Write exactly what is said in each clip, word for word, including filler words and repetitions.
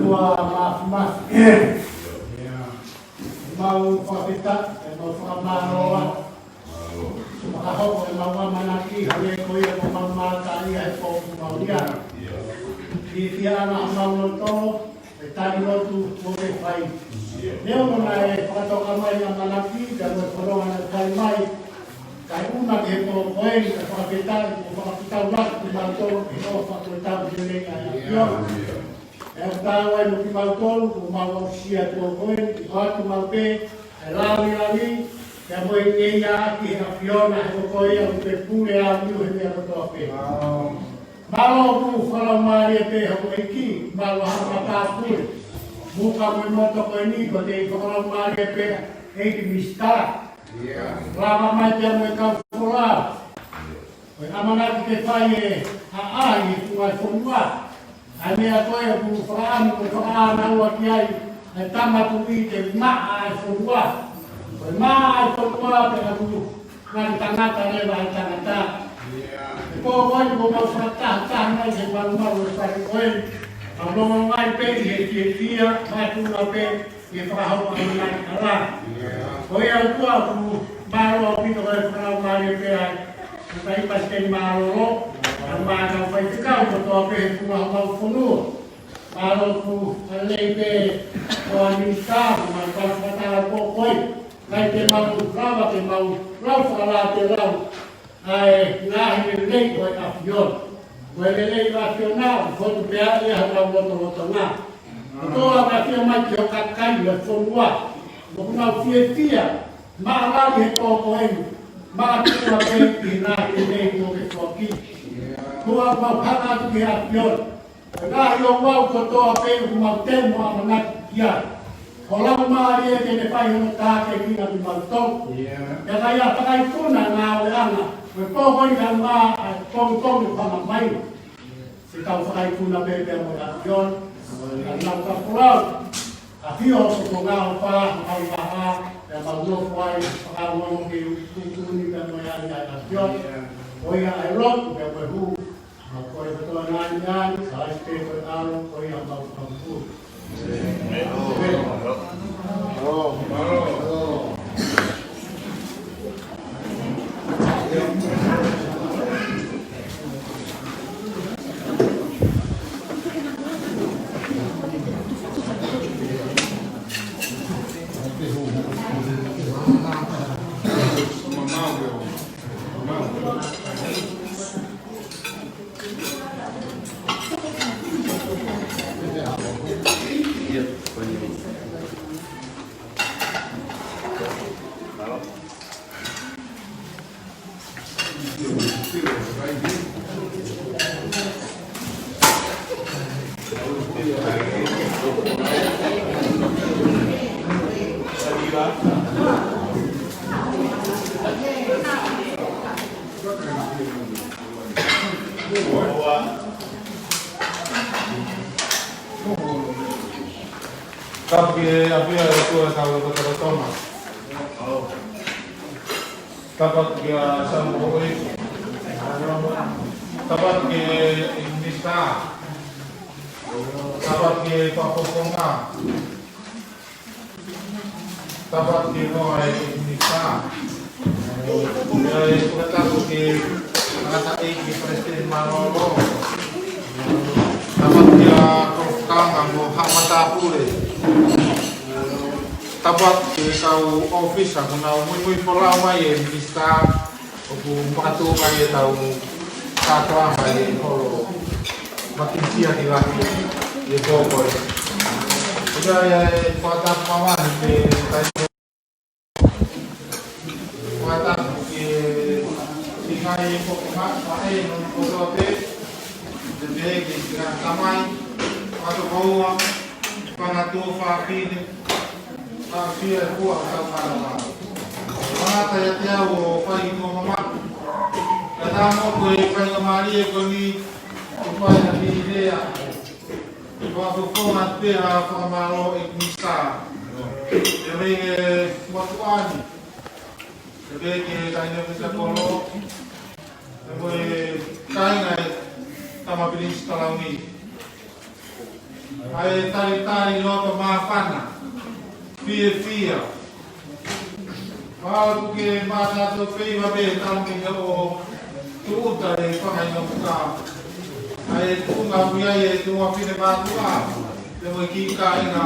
ʻOtua Māfimafi. Mau fakafetaʻi, mau fakamālō. Fakahoko ʻemau ʻamanaki, hangē ko ia ko ʻemau mātā ia he pō kuo mau ʻi ai. Fiefia ʻa homau loto, ʻi he tali lotu kuo ke fai. Neongo naʻe fakatoka mai ʻamanaki, ka mo e fononga naʻe fai mai, kae ʻuma ki he pō ko eni, ka fakafetaʻi, kuo fakafetaulaki kimautolu, ʻi he ʻofa kuo tau lelei ai ʻa e ʻAfiona. ʻE ʻofa atu ai mo kimautolu, kuo mau aʻusia e pō ko eni, ʻoatu maʻu pē ʻa e lāngilangi, pea mo e ngeia ʻaki ʻe he ʻAfiona, he ko ia ʻoku pule ʻa e ʻaho ni he meʻa kotoa pē. Mālō ʻoku fakalaumālie pē houʻeiki, mālō ha matāpule. Muka mo e moto ko eni, ko e fakalaumālie pē ʻEiki Minisitā. Lava mai pea mo e kau folau. Ko e ʻamanaki ke fai e ʻaʻahi ʻi he funga fonua. ʻA e meʻa ko ē ʻoku fakaʻamu, ʻoku fakaʻānaua ki ai ʻa e tama tuʻi ke maʻa ʻa e fonua. Ko e maʻa ʻa e fonua pea ʻoku ngali tangata leva ʻa e tangata. He pō ko eni kuo mau fakatahataha mai he malumalu ʻo e fale ko eni. Mau longolongo ai pē ʻi he fiefia, mātuʻa pē ʻi he fakahoko ʻamanaki ʻa e ʻAfiona. Ko ia ʻOtua ʻoku mālō ʻaupito ko e fakalaumālie pē ai. Ko e kau palesiteni mālōlō, ʻa e kau faifekau kotoa pē he funga homau fonua. Mālō ʻoku lelei pē ko e minisitā, ko e kau fakataha pō ko ē. Kae ke mau lava, ke mau lau fakalāngilangi ʻa e ngaahi lelei ʻo e ʻAfiona. Ko e lelei ʻo e ʻAfiona, ʻoku fotu pē ia ʻi hotau lotolotonga. Kotoa ʻoku ʻafio mai ki ho kakai ʻo e fonua. ʻOku nau fiefia, maʻa lali he pō ko eni, mātuʻa pē ʻi he ngaahi lelei kuo ke foaki. Ko ia mau hanga atu ki he ʻAfiona. Ko e ngaahi ouau kotoa pē ʻoku mau temu ʻamanaki ki ai. Ko e Laumālie ke ne fai hono tākiekina kimautolu. Pea ka ʻi ai ha takaikuna ngāueʻanga, ko e pō ko eni ʻa e pongipongi ʻoku hanga mai. Ke tau takaikuna pē pea mo e ʻAfiona. Ka nau ka folau. ʻAfio ho fofonga ʻo pā, ʻo pā, pea mau nofo ai, fakaongo ke u tuʻutuʻuni pea mo e ʻAfiona. Ko ia ʻa e lotu pea mo e hū. Mau kole kotoa nai nai, ka ʻai pē ko e ʻAlo, ko ia mau fakapū. Tapu ki he ʻAfio ʻa e ʻOtua ʻi he kau lotolotonga. Tapu atu kia Samuel. Tapu atu ki he minisitā. Tapu atu ki he fakafofonga. Tapu atu ki he noa e minisitā. ʻIo, ʻe fakatapu ki he tangataʻeiki palesiteni mālōlō. Tapu atu kia Kolofitukanga mo haʻa matāpule. Tapu atu ki he kau ʻōfisa kuo nau muimui folau mai e minisitā. ʻOku makatuʻunga ʻetau kātoanga ʻi he holo Makinisia ki Lahi ʻi he pō ko ē. ʻIo, ʻe fakatapu mamahi ki he taimi. Fakatapu ki he siʻi ngaahi fofonga, faʻē, nonofo kotoa pē. Pehē ki he siʻi ngaahi tamai, fakatokoua, fanga tuofāfine, ʻa e fia e fua ʻo tau kānanga. Tangata ia te au ʻo fai ʻi muʻa mamaku. Ka tā mo ko e faingamālie ko eni ʻoku fai ʻaki e lea. Fakafofonga pē ha fakamālō ʻEiki Minisitā. Pea mei he motuʻa ni. Pea mei he Taʻahine ʻOfisa Kolo. Pea mo e kāinga ʻo e Tama Pilinisi Talauni. ʻA e talitali loto māfana, fiefia. Pau ke mātā tō pei ma pē tau mi he ʻo tūʻuta e fanga ʻi no ka. ʻA e tuʻunga ui ai e tuʻunga fine mātuʻa, te mo e kiʻi kāinga,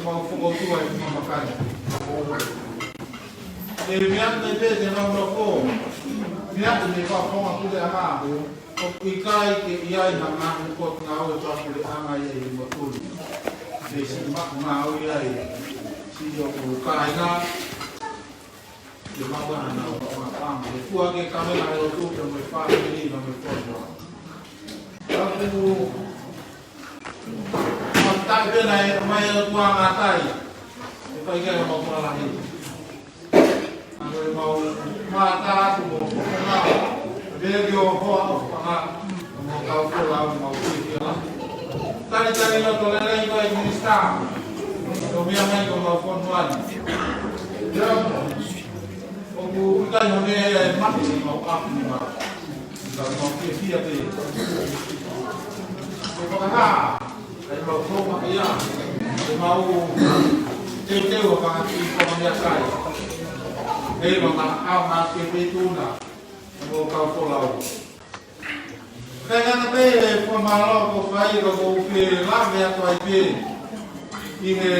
mau fokotuʻu ai ma makana. E mea ne pē te nau nofo, mea ne pā fonga pule anga. ʻOku ʻikai ke ʻi ai ha ngaahi potungāue fakapuleʻanga ia ʻi Rimotuli. Pea siʻi maʻu ngāue ia ʻi siʻi ʻoku kāinga. Ke maʻu ʻa e ngaahi ʻoku maʻu ʻa e fua ke kame na e lotu ke mo e fāmili na mo e fonua. Ka ʻoku matai pē na e mai e lotu ʻa ngātai. ʻE fai ke mau fua lahi. ʻA ko e mau mātā atu mo e fanga. Pea ke ʻo hoa ʻo fanga. Mo kau ko lau mau ki ki ala. Tali tali na to lele i ko e minisitā. Ko mea mai ko mau fonua ni. Ia, ʻoku ʻikai hone ia e mate ni mau ʻapu ni mau. Ka mau fiefia pē. Ko e fakahā. ʻAi mau fōma ia, ʻe mau teuteu ʻa fanga kiʻi fōma ia kai. ʻE mau ngā au ngā ke pē tuna, ʻe mau kau folau. Kai ngata pē e fōma lau ko fai, ka ko uke lave atu ai pē. ʻI he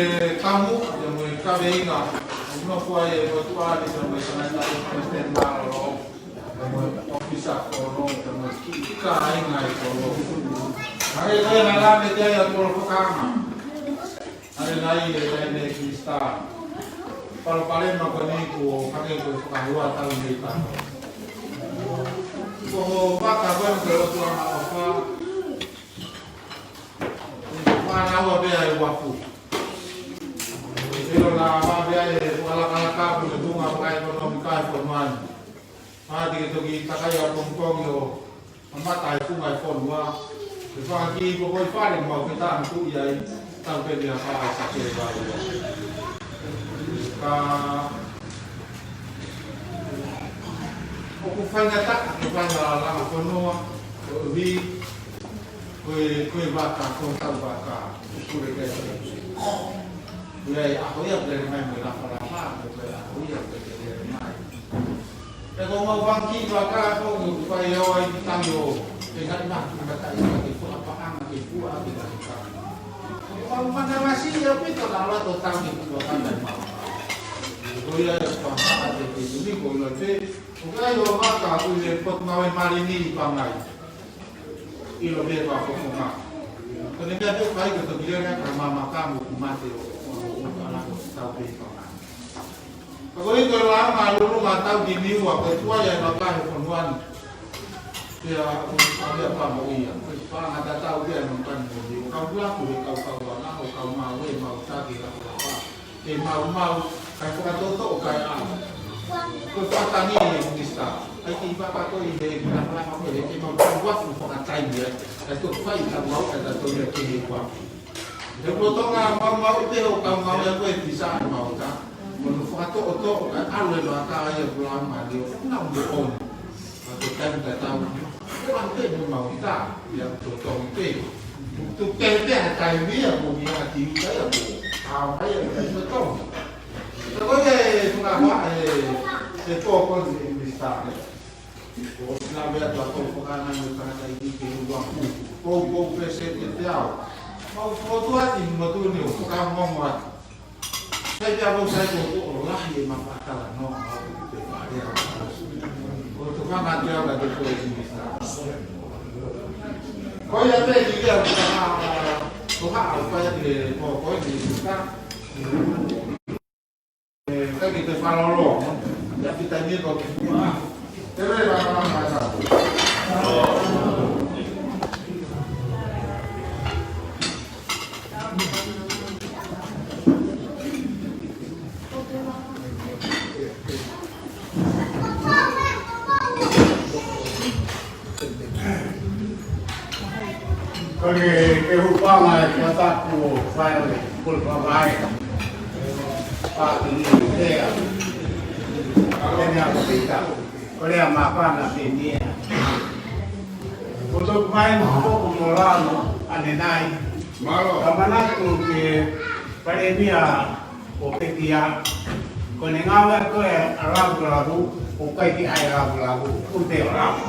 kamu, ʻe mo e kaveinga, ʻo nofo ai e motuʻa ni, ʻe mo e sanaita, ʻe mo e tēnā lau. ʻOfisa fono, ʻe mo e kiʻi kāinga ʻi fono. ʻA e kai na lave te ai a tolo fakama. ʻA e nai e kai ne ki star. Palopalema ko eni ko hake ko e fakahua tau nei tano. Ko ho vaka ko e ko e lotu ana ʻofa. Ko e fānau a pea e uafu. ʻIlo na ma pea e fualakalaka ko e tunga fakaekonōmika e fonua ni. Māti ke toki takai a pongipongi ʻo mamata e funga e fonua. Ke fakakiʻi ko koi fale mau ke tāna tuʻi ai, tau peni a fai sa ke vai. Ka ʻoku faingataʻa ke fai a langa fonua, ʻo vi, ko e, ko e vaka, ko tau vaka, ko e kure ke. Ko e ʻaho ia pele mai mo e lafalafa, ko e ʻaho ia pele mai. Pea ko mau fanga kiʻi vaka ko ʻoku fai ʻo ai ki tangi ʻo, ke ngati mahi ki mata i ke fua paʻanga ke fua ke ngati ka. Ko mau mana masi ia pito na loto tangi ki vaka na mau. Ko ia e fanga te te ni ko ina te, ko kai ʻo vaka ko e potu mau e mali ni pangai. ʻIlo pē pa ko ko ma. Ko ne mea te fai ko to kile na ka mama ka mo kumate ʻo, ʻo, ʻo, ʻo, ala ko tau pē pangai. Ka ko ʻi ko e langa lulu ma tau ki Niua, ko e tuai ai ma ka he fonua ni. Pea ko e pā mo ia. Ko e pā ngata tau pea no kani mo ni. Kau kula ko e kau kau ana, ʻo kau mau e mau taki ka kula pā. Ke mau mau, kai fakatoto, kai au. Ko e fatangi e minisitā. Kai ki papa ko i he, ki na langa ko e, ke mau kau wafu fakataimi ai. Kai to fai ka mau, kai to ia ke he kua. He ko Tonga mau mau te o kau mau ia ko e pisa e mau ka. Ko no fakatoʻotoʻo ka ʻalu e vaka ia ko la ma leo. Ko na mo on. Ka ko taimi ka tau. Ko la te mo mau ka. Ia ko Tonga te. Tu ke te ha taimi ia ko mi a ki uta ia ko. Ka mai ia ko Tonga. Ka ko e tunga hoa e, e ko ko ni e minisitā. Ko ʻosi lave atu ʻa e kau fakana mo e tangataʻeiki ke ua ku. Ko, ko pēseti ʻe teau. Mau fotu atu ʻi motu ni ʻo fakamongo atu. Sai pea mau sai ko ʻo lahi e mapa talanoa mau ko te pare atu. Ko to kanga te au ka te ko e minisitā. Ko ia te ki ia ko ha, ko ha, ko ia te ko, ko ia te minisitā. Ka ki te fanolo, ia pita ni ko ke fua. Te re la la la la. Ko e, ke hupanga e kua taku o fai o le, ko le pavai. Pāki ni lea. Ko le a ko pita. Ko le a mapana penia. Ko toku mai mo ko mo lano, ane nai. Mālō. Ka manatu ki he Palēmia ʻo Pekia, ko ʻene ngāue ko ē ʻa Lavulavu, ʻoku ʻikai ke ʻai ʻa Lavulavu, ʻoku te o Lavu.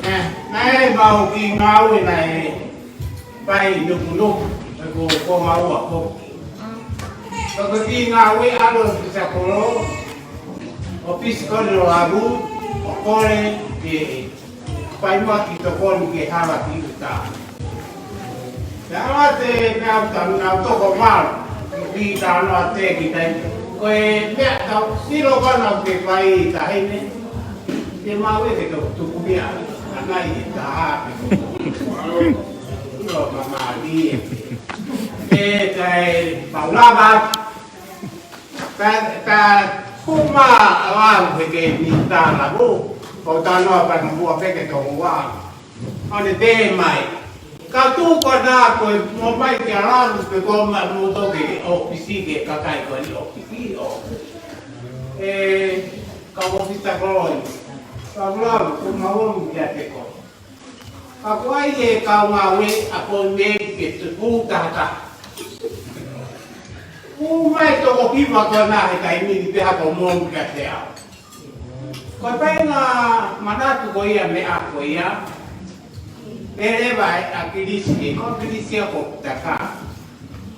Eh, naʻe ʻi ai ʻemau kiʻi ngāue naʻe fai nukunuku, ʻe ko ko ngāue ko. Ka ko e kiʻi ngāue ʻalu ʻo ʻosi ʻa Kolo, ʻo ʻosi ko ē ʻo Lavu, ʻo kole ke fai mai ha kiʻi tokoni ki he hala ki ʻuta. Pea ʻalu atu e meʻa ʻuta, naʻa nau toko malu, ki he talanoa ʻa Teki tai. Ko e meʻa tau sio ko ē naʻa ke fai ʻi taʻahine, te mau ʻeke ke tau tuku meʻa, ʻa nai e taha, pe ko ʻilo mamalie. ʻE, kae mau lava, ka, ka hū mai ʻa Lau he ke ni tā Lavu, ʻo talanoa pea mo Mua pē ke tō ua. ʻO ne pehē mai, ka tuʻu ko ena ko e mo mai kia Lau, pe ko ma mo toki ʻōfisi ki he kakai ko eni ʻōfisi ʻo. ʻE, ka ʻōfisi ʻa Kolo eni. Ka Lau, ko mau ō kiate koe. Ka ko e ʻai e kau ngāue ʻa ko e meʻa ke tuku tahataha. Hū mai toko hiva ko ena he taimi ni pea ko mou kiate au. Ko e paʻanga manatu ko ia meʻa ko ia. Pehē leva ʻe ʻAkilisi, ko ʻAkilisi ʻa ko Taka.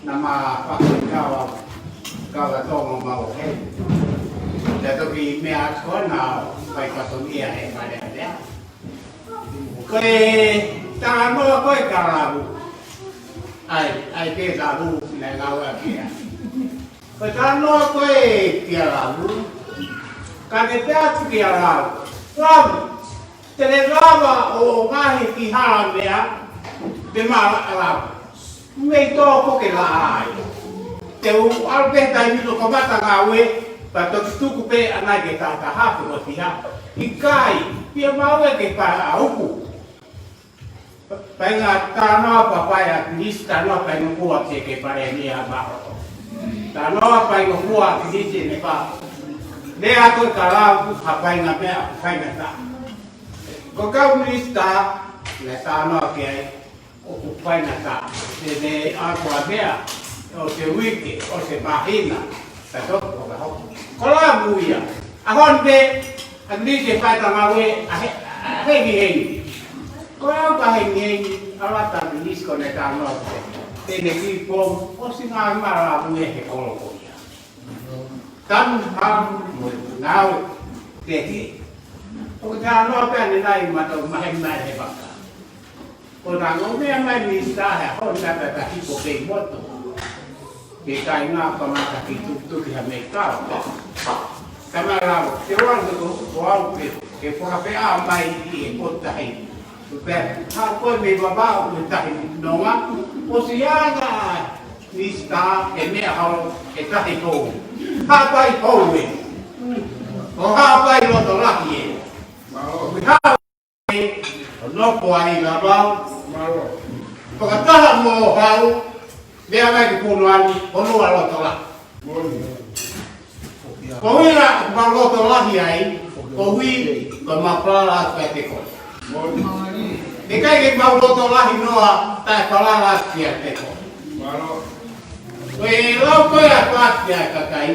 Naʻa ma fakaʻikau au, kau a Tonga mau he. Te toki meʻa ko ena, fai fatongia he fale a lea. Ko e talanoa ko ē kia Lavu. ʻAi, ʻai ke Lavu, naʻe ngāueʻaki ia. Ko e talanoa ko ē kia Lavu. Ka ne pehē atu kia Lavu. Lavu, te ne lava ʻo ngaohi ki hala meʻa, pe ma Lavu. Mei tō ko ke la ai. Te u ʻalu pē taimi ʻo kamata ngāue, pea toki tuku pē ʻa nai ke tahataha pe ko e fiha. ʻIkai, pea mau ʻeke pea ʻa uku. Paʻanga talanoa pea fai ʻa ʻAkilisi, talanoa pea ngofua ke ke Palēmia ʻa Maho. Talanoa pea ngofua ʻAkilisi ne pa. Lea ko ē kia Lau, ha paʻanga meʻa, paʻanga tā. Ko e kau minisitā, ne talanoa ki ai, ʻoku paʻanga tā. Te ne ʻai ko e meʻa, ʻosi e uike, ʻosi e māhina, ka toko ka hoko. Ko Lavu ia. ʻAho ni pē, ʻAkilisi ʻe fai ʻeta ngāue, ʻa he, ʻa he hengihengi. Ko e ʻuhinga hengihengi, ʻalu atu ʻAkilisi ko ʻene talanoa ko ē. Te ne kiʻi pō, ʻosi ngāue mai ʻa Lavu ia he kolo ko ia. Tanu hamu mo e ngāue, te he. ʻOku talanoa pē ʻanenai ma tau mahe mai he vaka. Ko e ngaahi meʻa mai minisitā he ʻaho ni, ka ta hiko pē ʻi moto. Ke kai ngā kamata ki tukutuki ha meʻa kau. Tama Lau, te ua te ko, ko au ke, ke fakapea mai ʻi he kotahi. Pea, ha ko e meʻa vavau ʻo e tahi nonga, ʻosi ʻa e minisitā ʻe meʻa hau ʻe tahi pou. Hapai pou ē. ʻO hapai loto lahi ē. ʻO hapai ʻo nofo ai na mau. Fakataha mo hau, meʻa mai ki Punuani, ʻo nua loto lahi. Ko ia, mau loto lahi ai, ko ui, ko mau palala atu kiate koe. ʻIkai ke mau loto lahi noa, taʻe palala atu kiate koe. Ko e lau ko ē ʻa Pāti ʻa e kakai,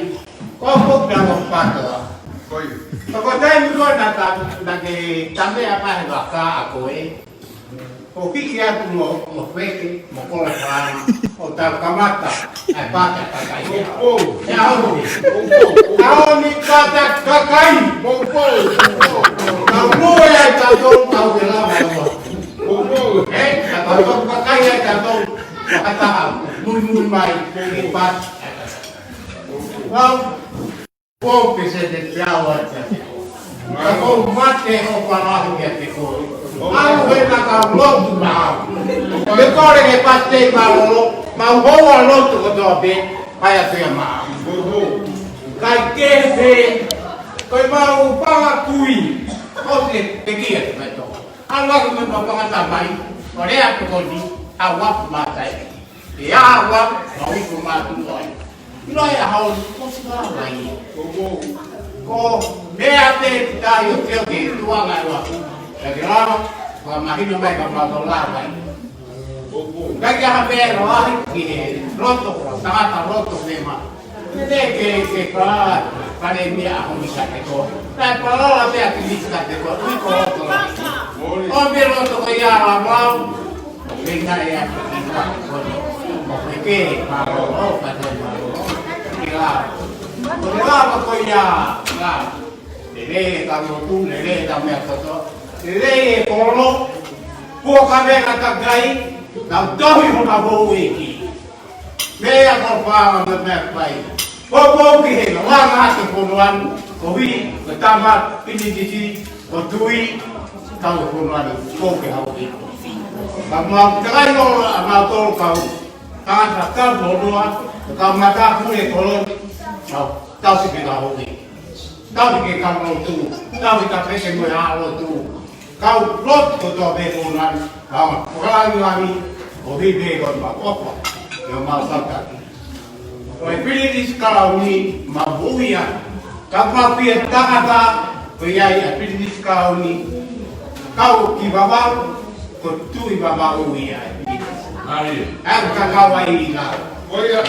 ko e poki na mo Pātoa. Ko e taimi ko ē naʻa ta, naʻa ke tamea mai he vaka ʻa koe. ʻO hiki atu mo, mo Feke, mo Kolokalama, ʻo tau kamata, ʻa e Pāti ʻa e kakai. ʻE ʻaho ni. ʻE ʻaho ni Pāti ʻa e kakai. Tau moʻui ai tautolu, tau ke lava ʻe ua. ʻE, ʻa tautolu kakai ai tautolu, fakataha, muimui mai, ki he Pāti ʻa e kakai. Wow. Ko pe se te peau atu. Ka ko mate ʻo palahi kiate koe. Au he na ka lotu na au. Te kole ke pate ma lolo, mau hoa lotu kotoa pē, pai atu ia ma au. Kai ke pe, ko e mau pala kui, ʻo te pekia te mai tō. Au aku me mau pangata mai, ʻo lea atu ko ni, au aku matai. ʻE ʻaho ua, mau iku mātuʻa ai. ʻIlo e ʻaho ni, ko si lava ai. Ko meʻa pē ki tai ʻo teo ke tuanga e waku. Ka ke lava, fakamahino mai ka mau tau lava ai. Ka ke ha pē ʻe lahi ki he loto, tangata loto pē ma. Te ke ke pa, pale mia a honi ka te ko. Pea palala pē a kilisi ka te ko, ui ko loto. ʻO pē loto ko ia la mau. ʻO pē ngai a ki ka te ko. ʻO pē ke pa lo, ʻo ka te ma lo. Ki la. Ko la ko ia, la. Lele ka lotu, lele ka mea koto. Lele e kolo. Kuo ka mea ka kai, ka tohi hona vou eki. Meʻa ko fala me meʻa pai. Ko ko ki he langa ake kono anu, ko vi, ko tama, pinititi, ko tui, kau kono anu, ko ke hau ki. Ka mau takai no a mau tolo kau. Ka ka kau kono anu, ka mata kule kolo, kau, kau si ke kau ki. Tau ke kau lotu, tau ke kapese mo e ʻa lotu. Kau lotu ko tō pē kōnani, kau kōnani, ʻo vive ko ma koko, ʻio ma kaka. Ko e Pilinisi Kalauni, ma vuia. Ka pa pia tangata, ko ia i a Pilinisi Kalauni. Kau ki Vavaʻu, ko Tuʻi Vavaʻu ia. Ai. Au ka kau ai i la. Ko ia.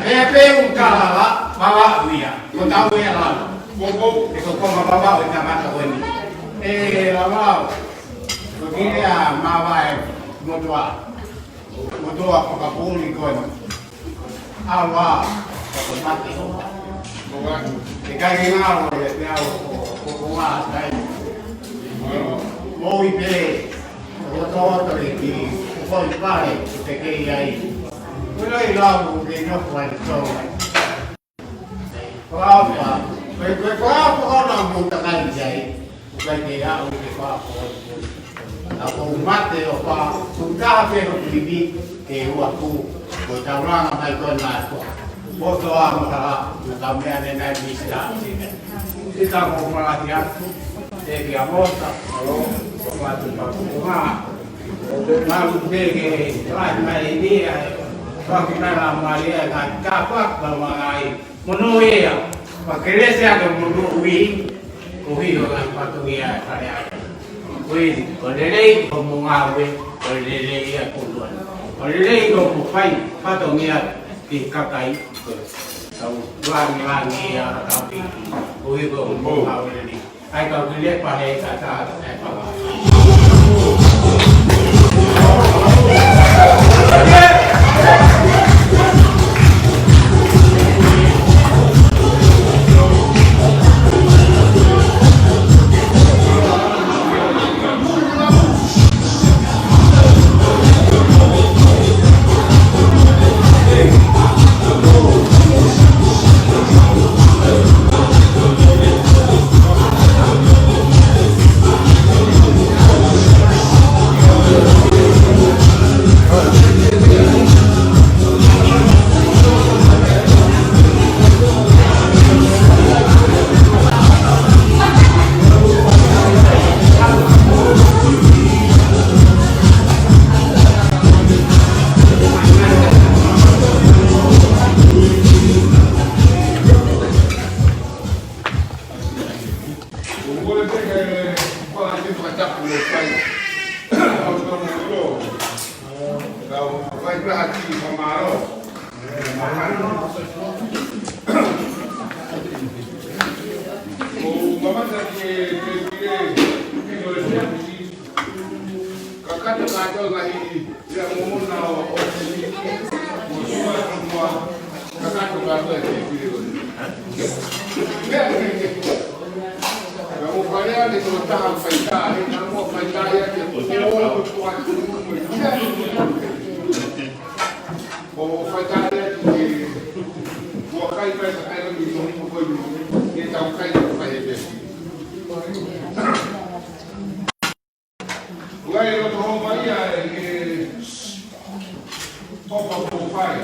E pe u ka la, Vavaʻu ia. Ko tau e la. Ko ko. E ko ko ma Vavaʻu e tangata ko ni. E la Vavaʻu. Ko ki a ma vai. Motoa. Motoa ko ka puli ko ni. Awa, ko mate o. Ko atu. E kai ke ngalo e te au ko, ko, ko wa tai. Mo i pe, ko to to e ki, ko i pare, ko te ke i ai. Ko lo i lau ke no ko ai to. Ko apa, ko, ko, ko apa ko na mo ta kai ai. Ko kai ke au ke pa ko. Na ko mate o pa, ko ka pe ko pipi, ke ua ku, ko taulanga mai ko na ko. Ko to a mo ta, na ka mea ne na mi sta. Kita ko pa la kia, e kia mo ta, ko pa tu pa ku ma. Ko te na u te ke, la mai ni a, pa ki na la mai a, ka ka pa pa ma ai. Mono ia, pa kelesi ake mono ui, ko hiho ngā patu ia e fale ake. Ko eni, ko lelei, ko mo ngāue, ko lelei ia ko tuan. Ko lelei ko mo fai, pato mia ki kakai, ko tau langi langi ia a tau piki. Ko hiho ko mo ngāue lelei. Ai kau ki lepa he ka ta, e pa. Kakato kātoa ngaahi ia momona ʻo, ʻo, ʻo sua, sua. Kakato kātoa e te pire ʻo. Ka mo fale ane ko taha faitā, he ka mo faitā ia ke ko, ko, ko, ko, ko, ko faitā ia ke, ko kai mai ka kai mi mo ko ko ke tau kai ka kai e te. Ua e loto homa ia e ke topa ko fai.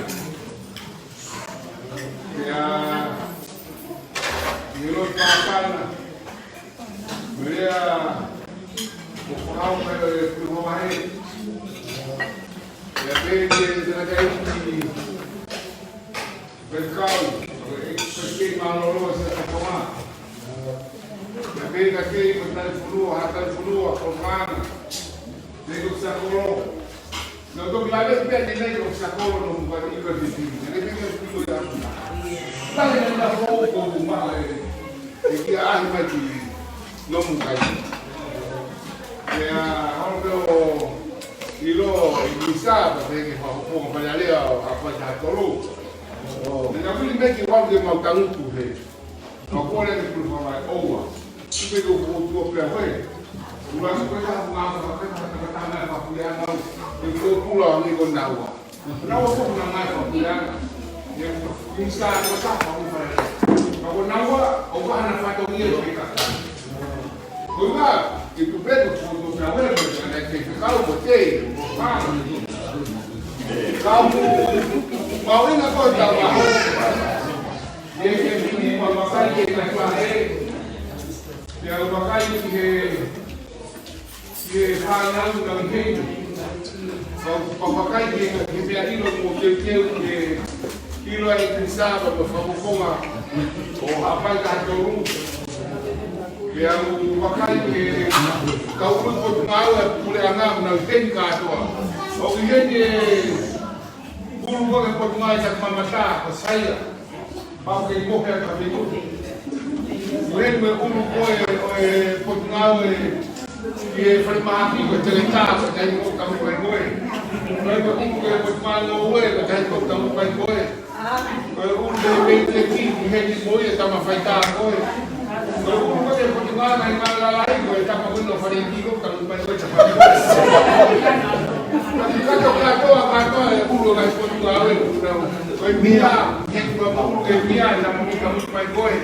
Ia, i loto pāpana. Mea, ko fahau mai e pui homa he. Ia, pē ke te na kai ki Pekau, e kei mālōlō sa te konga. Pea pē ka kei ko talifunua, ha talifunua, ko fana. Pē ko sa kolo. Naʻa ku toki lave pē ʻanenai ʻo Sakolo Nomukai ʻi Kaititi. Naʻe pehē ʻe Pito ia. Tahi naʻa na fou ko Nomukai. ʻE kia ahi mai ki Nomukai. Pea holo pē ʻo ʻilo ʻe Misa, pea pehē ke fakafofonga pea lea ʻa Faitaha Tolu. Naʻa na wili mai ki ʻapi ke mau tangutu he. Ka ko e lea ke pulu fakaʻoua. Tupe ko ko tua pea hoe. Ula si ko e taha ngā fakape, fakape, fakape, fakape, fakape, fakape, ko pula ni ko naua. Naua ko na ngā fakape. Ia, Misa ko sa fakape. Ka ko naua, ʻoua naʻa fatongia ke kaka. Ko ia, ke tupe ko ko tua pea hoe, pea na ke fekau ko te, ko fā. Kau mu, mau ina ko ta wa. Ke ke mini ma makai ke ka tua e. Ke au makai ke ke fānau na ke. Kau pa makai ke ke mea ʻilo mo ke ke ke ʻilo ai ke saba pa fakafofonga ʻo Faitaha Tolu. Ke au makai ke kau ui Potungāue ʻa Puleʻanga na ke kātoa. ʻO ke ke ulu ko ke Potungāue ʻa Mamata ko Saia. Pau ke i mohe ʻa Kapitu. Ko e ʻulu ko e, ʻo e Potungāue ʻi he falemahaki ko e teletā, ko e taimi ko e tamu kai ko e. Ko e ʻulu ko e Potungāue, ko e taimi ko e tamu kai ko e. Ko e ʻulu ko e Peiteki, ʻi heni mo ia tama faitā ko e. Ko e ʻulu ko e Potungāue, ʻi Malalai, ko e tama ko e no fale ki ko e tamu kai ko e tama. Kato kātoa, kātoa e ʻulu ko e Potungāue, ko e mia, he kua maʻu ke mia, na mo ka mo mai koe.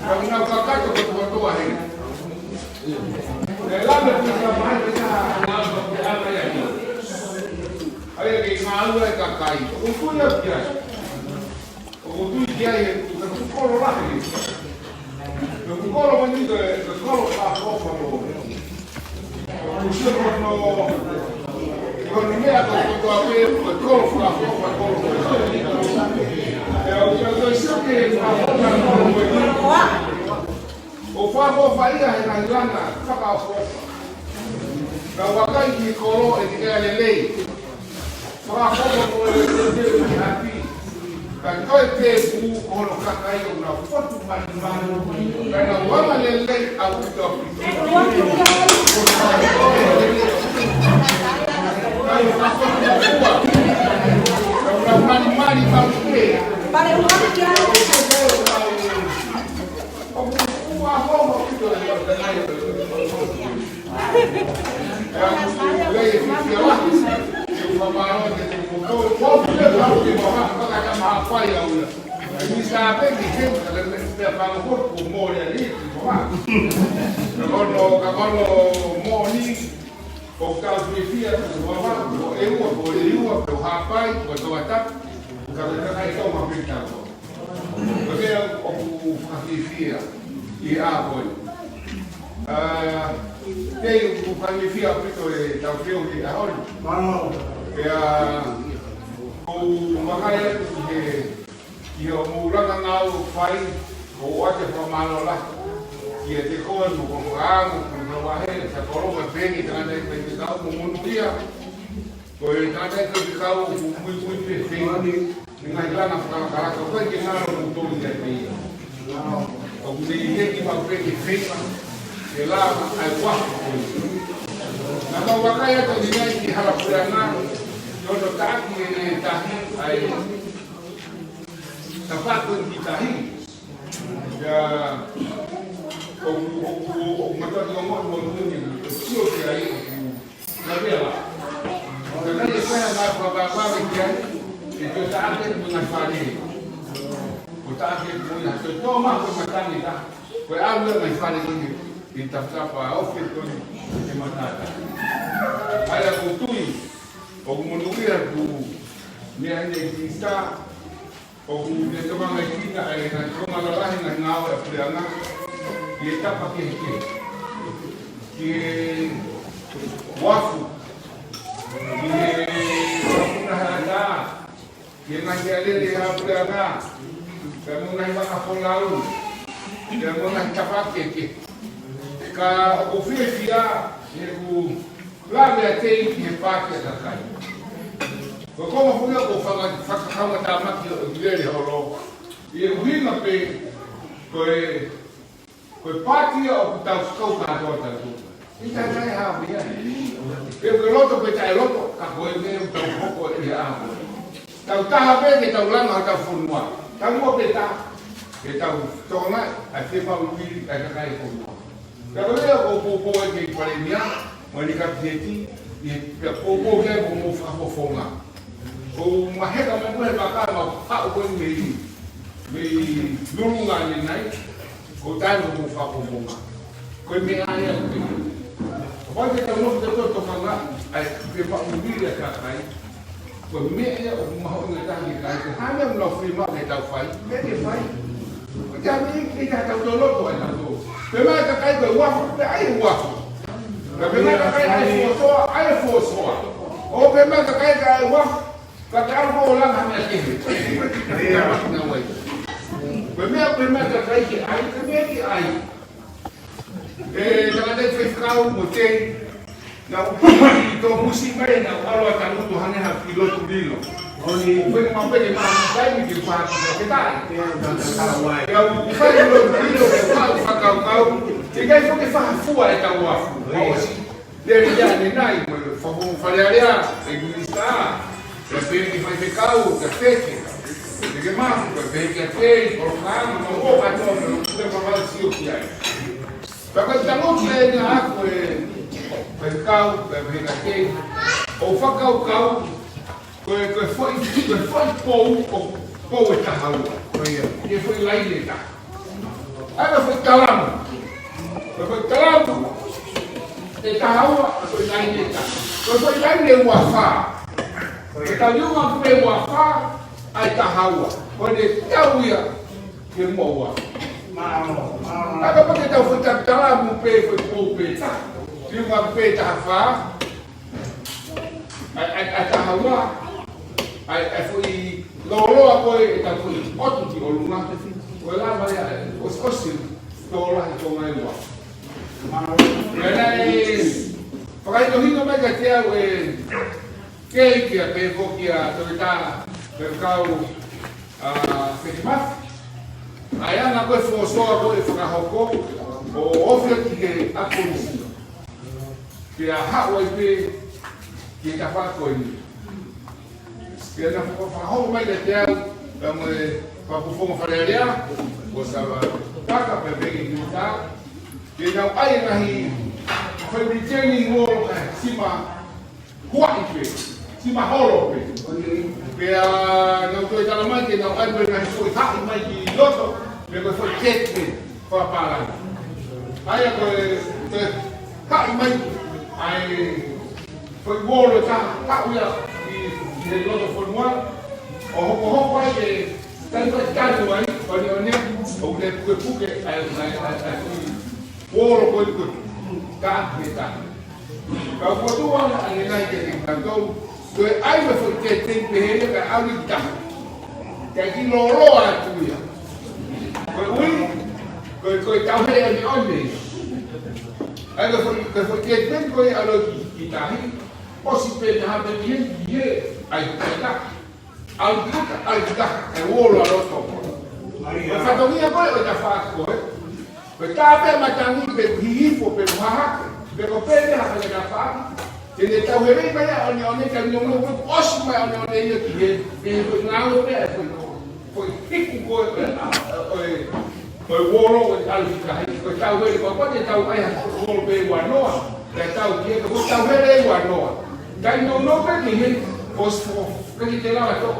Ka na kakato ko kotoa he. E lava ko ka mai ka na ko ke ana ia. Ai ke ngāue e kakai. ʻOku tui au ki ai. ʻOku tui ki ai e ka kolo lahi. Ko e kolo mani ko e, ko e kolo fakaʻofoʻofa. Ko e sio ko hono, ko hono meʻa ko e kotoa pē, ko e kolo fakaʻofoʻofa, kolo fakaʻofoʻofa. Pea ʻoku ou sio ki he fakaʻofoʻofa ko e kolo. ʻOku fakaʻofoʻofa ia he ngaahi langa fakaʻofoʻofa. Ka ʻoku ʻikai ke kolo ʻe te ʻea lelei. Fakafoʻou ko e lelei ki ʻapi. Ka ko e tēpū ko hono kakai ʻoku nau fotu manumanu. Ka nau anga lelei ʻaupito ʻaupito. Ka nau fotu manumanu ʻaupito. ʻOku ʻuha homo ʻaupito e Ko e meʻa ʻoku fakafiefia ʻi he ʻaho ni. ʻA, kei ʻoku fakafiefia ʻaupito e tau feu he ʻaho ni. Pea, ʻoku ou vakai atu ki he, ki hoʻomou langa ngāue ʻoku fai, ʻoku ou ʻoatu e fakamālō lahi kiate koe mo hoʻo fakaango, mo hoʻo vahe, Sakolo mo Peni, tangataʻeiki faifekau mo Monukia. Ko e tangataʻeiki faifekau ʻoku muimui pē feinga. Ngaahi langa fakalakalaka, ʻoku ʻikai ke ngalo mo tolu ia pē ia. ʻOku ne ʻi heni maʻu pē ke feinga, ke lava ai ua. Naʻa mau vakai atu ʻanenai ki he hala Puleʻanga, ʻi hono taʻaki ʻene tahi, ʻa e tafaʻaki ki tahi. Ia, ʻoku, ʻoku, ʻoku mātuʻaki ongoʻi mo tuni, ʻoku sio ki ai, ʻoku Ka pea la. Ka kai e fai ngā fakavave ki ai, ʻe tō taʻake mo ngā fale. Ko taʻake mo ia, tō tō ma ko matangi ka. Ko e au ia ngā fale ko ni, ʻi tafatafa ofe ko ni, e matata. ʻAi a ko tui, ʻoku monūʻia ʻeku meʻa ʻanenai ki sa, ʻoku ne tokangaekina ʻa e ngaahi konga lalahi ngaahi ngāue ʻa Puleʻanga ʻi he tapa kehekehe. Ki he uafu, ki he uafu na hana, ki he ngaahi alele ʻa Puleʻanga, ki he ngaahi vaka folau, ki he ngaahi tapa kehekehe. Ka ʻoku fiefia, he ʻoku lave ʻa Tei ki he pāki ʻa kakai. Ko e konga foki ia ʻoku faka-, fakakaungatāmaki ʻo e lele holo. ʻI he ʻuhinga pē, ko e, ko e paati ia ʻoku tau kau kātoa tautolu. ʻIkai ke ʻi ai ha meʻa. Pe ko e loto pe taʻe loto, ka ko e meʻa ʻoku tau hoko ʻi he ʻaho. Tau taha pē ke tau langa hotau fonua. Tau ua pē taha, ke tau tokangaʻi ʻa e fiemaʻu vili ʻa e kakai e fonua. Pea ko ia ʻoku ou poupou ai ki he Palēmia, mo ʻene Kapineti, ʻi he pea poupou ki ai mo hoʻomou fakafofonga. ʻOku maheka mai ko e vaka naʻe haʻu ko ē mei, mei Lulunga ʻanenai, ʻoku taimi hoʻomou fakafofonga. Ko e meʻa ia ʻoku pehē. Kapau te tau nofo tautolu ʻo tokangaʻi ʻa e fiemaʻu vili ʻa e kakai, ko e meʻa ia ʻoku mahuʻinga taha ki he kakai, ko e hā e meʻa ʻoku nau fiemaʻu ke tau fai, meʻa ke fai. ʻOku ʻikai ha meʻa ʻikai ke tau tō loto ai tautolu. Pehē mai e kakai ko e uafu, pea ʻai e uafu. Pea pehē mai e kakai ʻai e fuosoa, ʻai e fuosoa. ʻO pehē mai e kakai ʻikai ʻai uafu, ka ke ʻalu ʻo langa ha meʻa kehe. Ko e meʻa pehē mai e kakai ke ʻai, ko e meʻa ke ʻai. ʻE, tangataʻeiki faifekau mo Tei, naʻa ku tōmusi mai, naʻa ku ʻalu ʻo tangutu hangē ha kiʻi lotu lilo. ʻOku ou feinga maʻu pē ke maʻu taimi ke u fakakita ke taʻe. Pea u fai lotu lilo ke u fakakaukau, ʻikai foki ke fakafua ʻetau uafu. ʻOsi lele ia ʻanenai, mo e fakafofonga Fale Alea, ʻe Minisitā. Pea pehē ki he faifekau, ki he feke. Pehē ki he mafu, pea pehē ki he Tei, polokalama, mo e ʻū kātoa, mo e ʻū meʻa ʻoku tau sio ki ai. Pea ko e tangutu eni ʻaʻaku, ʻe faifekau, pea pehē ki he Tei. ʻOku ou fakakaukau, ko e, ko e foʻi, ko e foʻi pou, ʻoku pou ʻe taha ua. Ko ia. Ko e foʻi laine ʻe taha. ʻA ia ko e foʻi talamu. Ko e foʻi talamu ʻe taha ua, ko e foʻi laine ʻe taha. Ko e foʻi laine ʻe ua fā. Ko e tau liunga pē ua fā, ʻa e taha ua. Ko ʻene tau ia ke mua ua. Mālō, mālō. ʻA ia kapau te tau foʻi ta-, talamu pē, foʻi pou pē taha. Liunga pē taha fā. ʻA e, ʻa e, ʻa e taha ua, ʻa e, ʻa e foʻi lōloa ko ē ʻetau foʻi ʻotu ki ʻolunga. Ko e lava ia, ʻe ʻosiʻosi tō lahi ko mai ua. Pea naʻe fakahinohino mai kiate au ʻe Kei kia pē ko kia Toketā Faifekau, ʻa, Fetimafi. ʻA e anga ko ē fuosoa ko ē ʻe fakahoko, ʻo ofi ki he ʻaponisio. Pea haʻu ai pē ki he tafaʻaki ko eni. Pea naʻe faka-, fakahoko mai kiate au, pea mo e fakafofonga Fale Alea, ko Sava Taka, pea pehē ki he Minisitā. Ke nau ʻai e ngaahi fai retaining wall, ʻa e sima huaʻi pē, sima holo pē. Pea nau toe tala mai ke nau ʻai pē ngaahi foʻi haʻi mai ki loto, pea ko e foʻi gate pē, fakapālangi. ʻA ia ko e, ko e haʻi mai, ʻa e foʻi wall ʻe taha, haʻu ia ʻi, ʻi he loto fonua, ʻo hokohoko ai ke taimi ʻe taha ai, ʻoneʻone, ʻo ne pukepuke, ʻa e, ʻa e, ʻa e, ʻa e foʻi wall ko ē ko ē, ka ʻe taha. Ka ʻoku ou tuʻu ʻanenai kiate kitautolu, ko e ʻai mo e foʻi gate pē pehē ia kae ʻalu ki tahi. Kae kiʻi lōloa atu ia. Koeʻuhi, ko e, ko e tauhele ʻoneʻone ia. ʻA ia ko e foʻi, ko e foʻi gate pē ko ē ʻalu ki, ki tahi. ʻOsi pē taha pē ki heni, ki hē, ʻai ki tahi. ʻAlu ki tahi, ʻalu ki tahi, ʻa e wall ʻa loto. Ko e fatongia ko ē ʻo e tafaʻaki ko ē. Ko e tā pē matangi pe hihifo pe hahake. Pe ko e pē pē ha fale tafaʻaki. Te ne tauheleʻi mai ʻa ʻoneʻone ka nongo ko ē ʻosi mai ʻoneʻone ia ki hē. Pe ko e ngāue pē ʻa e ko e, ko e hiku ko ē ʻo e, ʻo e, ʻo e wall ʻo e ʻalu ki tahi. Ko e tauhele ko ē te tau ʻai ha wall pē ua noa. Pea tau ki hē, ko e tauhele ua noa. Ka nongo pē ki hē, ʻosi fo, pē ki te lava tō.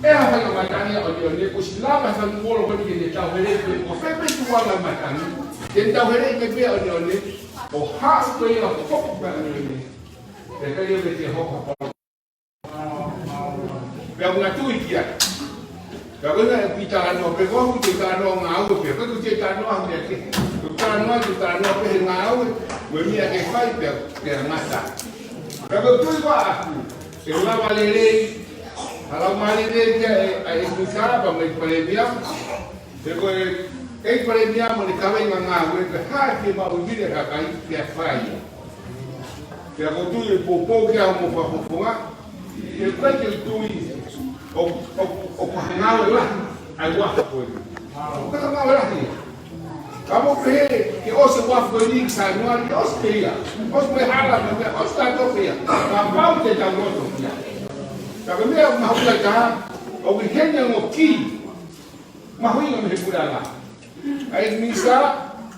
ʻE ha fai ka matangi ʻoneʻone, ʻosi lava fai wall ko eni ke ne tauhele pē, ko fē pē tuʻunga matangi, ke ne tauhele pē pē ʻoneʻone, ʻo haʻu pē ia ʻo foki pē ʻoneʻone. Pea kai ia me te hoko pau. Pea ʻoku na tui ki ai. Pea ko ena ʻeku kiʻi talanoa pē, ko ʻeku kiʻi talanoa ngāue pē, ko ʻeku kiʻi talanoa meʻa kehe. Ko e talanoa, ko e talanoa pē he ngāue, mo e meʻa ke fai pea, pea ngata. Pea ko e tui ko ē ʻaʻaku, ʻe lava lelei, ʻa e lava lelei ki ai, ʻa e ʻeku tapa mai Palēmia. He ko e, ʻe Palēmia mo ʻene kaveinga ngāue, ko e hā e fiemaʻu vili ʻa e kakai, pea fai. Pea ʻoku ou tui ʻe poupou ki ai hoʻomou fakafofonga, Ke peke tui ʻo, ʻo, ʻo ka ngāue lahi ʻa e uafu ko eni. ʻO ka ngāue lahi. Ka mou pehē ke ʻosi e uafu ko eni ki Sānuali, ʻosi pē ia. ʻOsi pē hala, pē, ʻosi tato pē ia. Kapau te tau loto ia. Ka ko e meʻa mahuʻinga taha, ʻoku ʻi heni ʻa e ongo kī mahuʻinga mei he puleʻanga. ʻA e minisitā,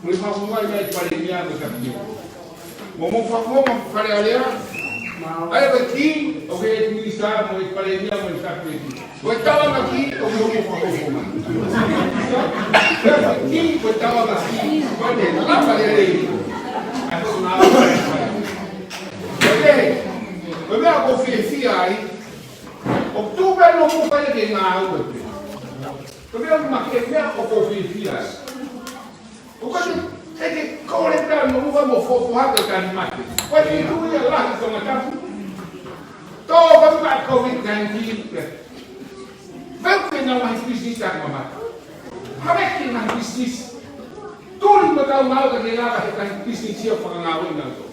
mo e fakafofonga ʻa e palēmia mo e Kapineti. Mo e fakafofonga Fale Alea, ʻa e kī ʻoku ʻi he minisitā mo e palēmia mo e Kapineti. Ko e tauʻanga kī ʻoku ʻi hoʻomou fakafofonga. Ko e kī, ko e tauʻanga kī, ko e lava lelei. ʻA e fakafofonga. Ko e, ko e meʻa ʻoku ou fiefia ai, ʻoku tuʻu pē ʻa e ongo kī ke ngāue pē. Ko e meʻa makehe, meʻa ʻoku ou fiefia ai. ʻOku ʻikai ke, ʻikai ke kole pē ʻa e ongo kī mo fōfō hake ʻo tali mate. Ko e fitu ia lahi Tongatapu. Tō ka ko e COVID nineteen pē. Pea ko e ngaahi pisinisi ʻa e mamata. Haveki ngaahi pisinisi. Tuli mo tau ngāue ka ke lava he ngaahi pisinisi ʻo fakangāueʻi nautolu.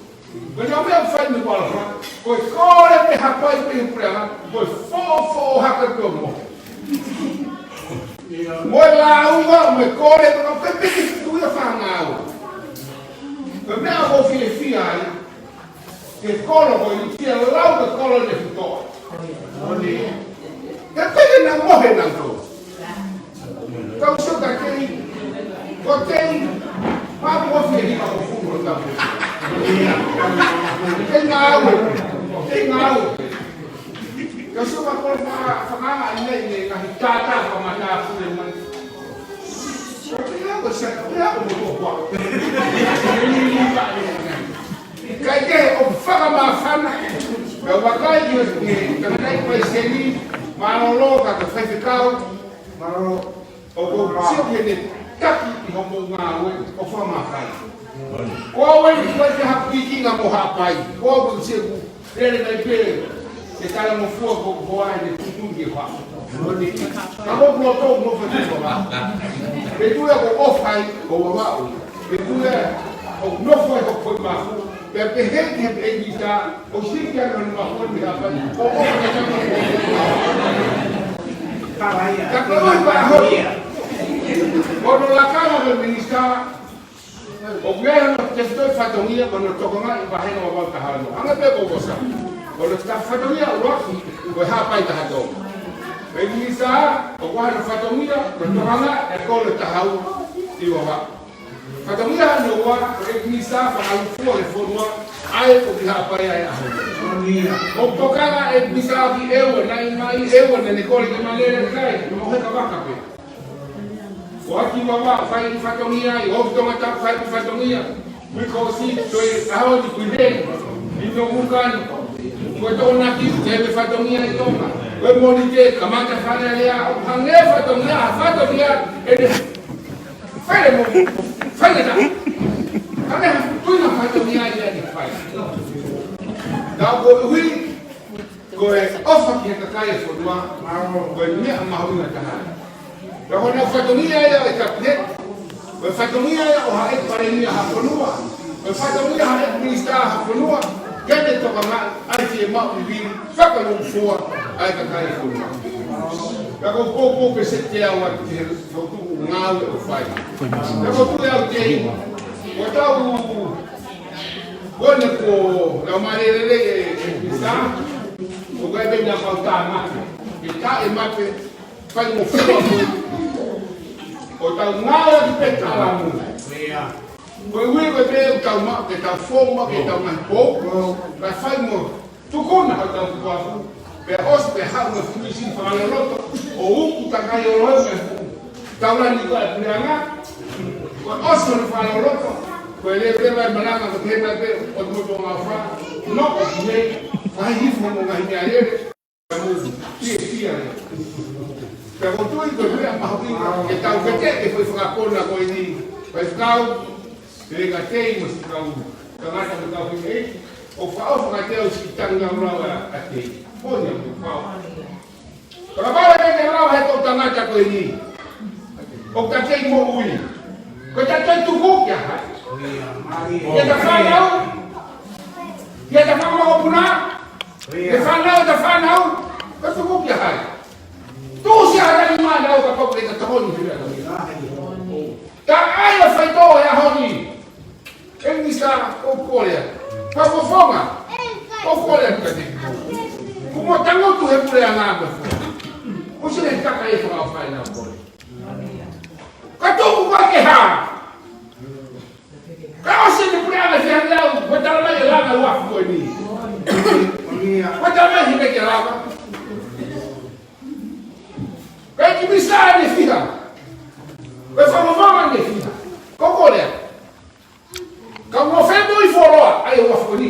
Ko e meʻa ʻoku fai mei Kuala Lumpur, ko e kole pē Haʻapai pē he puleʻanga, ko e fōfō hake pē ʻo mohe. Mo e lāunga, mo e kole pē, ko e piki tuʻu ia fakangāue. Ko e meʻa ʻoku ou fiefia ai, ke kolo ko eni, ke lau ke kolo ne futoa. Ke peke na mohe na to. Kau sio ka kei, ko kei, ma ko fi e hima ko fu ko ta. Kei ngāue, kei ngāue. Kau sio ka ko fa, fa ngā ngā ine, ine, ngaahi tātā, ka mata fu le mai. Ko kei ngāue, sa, ko kei ngāue, ko kua. Kei ngāue, ko fakamāfana. Ka vakai ki he, tangata ʻi Paiseni, mālōlō, ka ka faifekau, mālōlō. ʻOku ou sio ki heʻene taki ʻi hoʻomou ngāue ʻo fakamāfana. Ko au eni ʻoku ʻikai ke ha pikinga mo Haʻapai. Ko au ʻoku sio ku lele mai pē ke talangofua ko, ko ai ne tutu ke fa. Ka ko kuo tō mo fa tutu fa. Pe tu ia ko ʻofa ai ko Vavaʻu. Pe tu ia ʻoku nofo ai ko Koimafu. Pea pehē ki he ʻEikitā, ʻo siki ana ni ma honi hapa, ʻo ʻofa na tama. Ka ko ʻofa honi. Ko hono lakanga ko e minisitā, ʻoku ʻi ai hono tefitoʻi fatongia, ko hono tokangaʻi e vāhenga Vavaʻu taha ono. Hanga pē ko kosa. Ko hono ta fatongia ʻuluaki, ko e Haʻapai taha tolu. Ko e minisitā, ʻoku ʻi ai hono fatongia, ko hono tokangaʻi e kolo taha ua ʻi Vavaʻu. Fatongia hono ua, ko e minisitā fakalūkufua e fonua, ʻa ia ʻoku ʻi Haʻapai ʻa e ʻaho ni. ʻOku tokanga e minisitā ki ʻEua, naʻe mai ʻEua, naʻa ne kole ke ma lele kai, mo he ka vaka pē. ʻO ʻalu ki Vavaʻu, fai e fatongia, ʻi ʻOtu Tongatapu, fai e fatongia. Mui ko si, ko e ʻaho ni kui hei, ʻi no mukani. Ko e Tokonaki, ke me fatongia ʻi Tonga. Ko e Mōnite, kamata Fale Alea, ʻo hangē fatongia, fatongia, ʻe ne Fai mo, fai na. Ka ne ha, tui na fatongia ia ne fai. Ka ko ui, ko e ʻofa ki he kakai e fonua, ko e meʻa mahuʻinga taha. Ka ko hono fatongia ia e Kapineti, ko e fatongia ia ʻo ha ʻEiki Palēmia ha fonua, ko e fatongia ha ʻEiki Minisitā ha fonua, ke ne tokangaʻi ʻa e fiemaʻu ivi, fakalūkufua ʻa e kakai e fonua. Ka ko poupou pē seti au atu ki he Ko e tuʻu ngāue ʻoku fai. Ko e tuʻu ʻe au tei. Ko e tau, ko ʻene ko lau mālie lelei e, e pisa. ʻOku ʻikai pē na mau tā mate. Ke tā e mate, fai mo fua ko e. ʻO tau ngāue ki pē talamu. Ko e ui ko e pē ʻoku tau ma, ke tau fōma, ke tau mai pou. Ka fai mo Tukuna hotau kuafu, pea ʻosi pea haʻu mo e fuʻu misini fakaloloto, ʻo uku takai ʻo lohe mo e fuʻu taulani ko e puleʻanga, ko e ʻosi mo e fakaloloto, ko e lele pē mai malanga ko e pehē mai pē ʻo tuʻu ʻo ngāue fa, noʻo ki nei, fai hifo mo ngaahi meʻa lele, ka mou fiefia. Pea ʻoku ou tui ko e meʻa mahuʻinga, ke tau vete e foʻi fakakona ko eni, faifekau, Pele ka tei mo si kau tangata mo kau hine ʻeiki, ʻo faʻo fakateu si tangi lau lau a, a tei. Ko ia mo fao. Ka vale ke te lau he tau tangata ko eni. ʻO ka tei mo ui. Ko ta tei tuku kia hai. Kia ta fai au. Kia ta fai au puna. Ke fānau, ta fānau, ka tuku kia hai. Tuʻusi ʻa e lani mana ʻo ka pau ke ta tokoni ki he ʻaho ni. Ka ʻai ʻa e faitoʻo ʻo e ʻaho ni. ʻE Minisitā, ʻoku ou kole atu. Fakafofonga, ʻoku ou kole atu kiate koe. Kuo mou tangutu he puleʻanga mo e fonua. Kuo ʻosi ʻi ai e kakai ʻe fakaʻofaʻi ʻenau kole. Ka tuku koe ke hā. Ka ʻosi ʻene puleʻanga ʻi he ʻaho ni, ʻoku talamai ʻe langa ʻa e uafu ko eni. ʻOku talamai ʻe he kakai ke langa. Ka ʻi he Minisitā ʻe fiha. Ko e fakafofonga ʻe fiha. Ko e kole atu. Ka ʻoku fēmoi fuoloa, ʻai ʻa e uafu ko eni.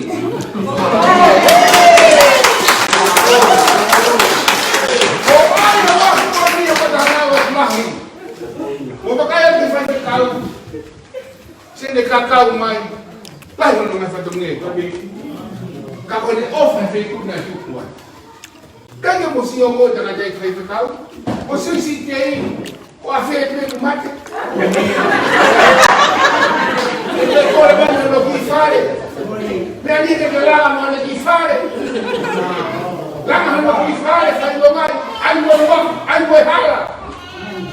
Ko e ʻai ʻa e uafu ko eni ʻo ka ta hanga ʻo lahi. Mo ka kai atu ki he faifekau. Sio ne kakau mai. Lahi hono ngaahi fatongia. Ka ko ʻene ʻofa he feituʻu naʻe tupu ai. Ka ke mo sio mo e tangataʻeiki faifekau, mo sio siʻi tei, ʻo ʻafē pē ʻoku mate. ʻE kole mai hono kiʻi fale. Meʻa ni ke ke langa mo hono kiʻi fale. Langa hono kiʻi fale, fai mo mai, ʻai mo e uafu, ʻai mo e hala.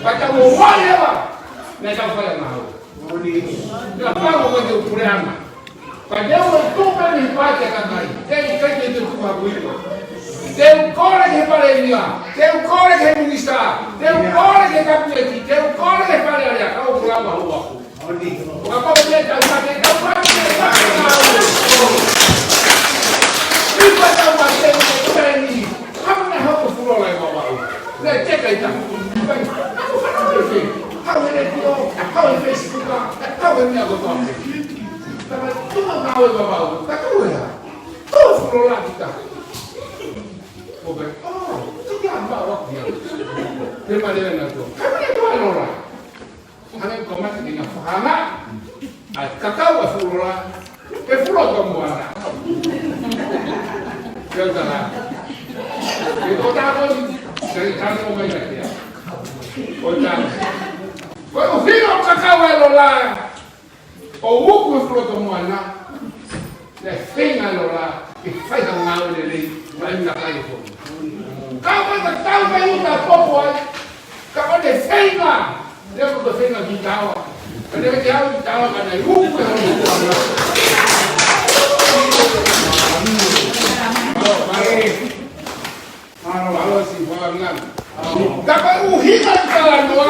Pea tau ō mai leva, naʻa tau fai ʻa e ngāue. Kapau ʻoku ke puleʻanga. Ka te u ʻe tupe ni pāke ka mai. Te i kai te te tuha kuiwa. Te u kole ki he palēmia. Te u kole ki he minisitā. Te u kole ki he kapineti. Te u kole ki he Fale Alea. Ka ʻoku lava hua. ʻO kapau te tau mate, tau mate, tau mate. Ipa tau mate, tau mate. Hama na hoko fulola ʻi Vavaʻu. Naʻe teka ʻi taku. Naʻa ku fanongo ʻi fē. Hau he letiō, hau he Facebook, hau he meʻa kotoa. Tama tuma ngāue Vavaʻu. Ka tau ea. Tau fulola kita. ʻO pehē, oh, tiki a ma wa kia. Te ma lea na to. Ka ma lea to a lola. Hangē ko e mate ni na fakanga. ʻA e kakau ʻa e fulola, ʻe fulo ka moana. Ke o tala. Ke o tala ko ni, ke i tala ko mai na kia. O tala. Ko e ʻuhinga ʻo e kakau ʻa e lola, ʻo uku e fulo ka moana, naʻe feinga e lola ke fai ha ngāue lelei, mai na kai ko. Ka ko e ka tau mai uta popo ai, ka ko e feinga, ne ko e feinga ki taua. Ka ne ke au ki taua ka naʻe uku e fulo ka moana. Mālō, mālō si wala ngana. Ka ko e ʻuhinga ʻi talanoa.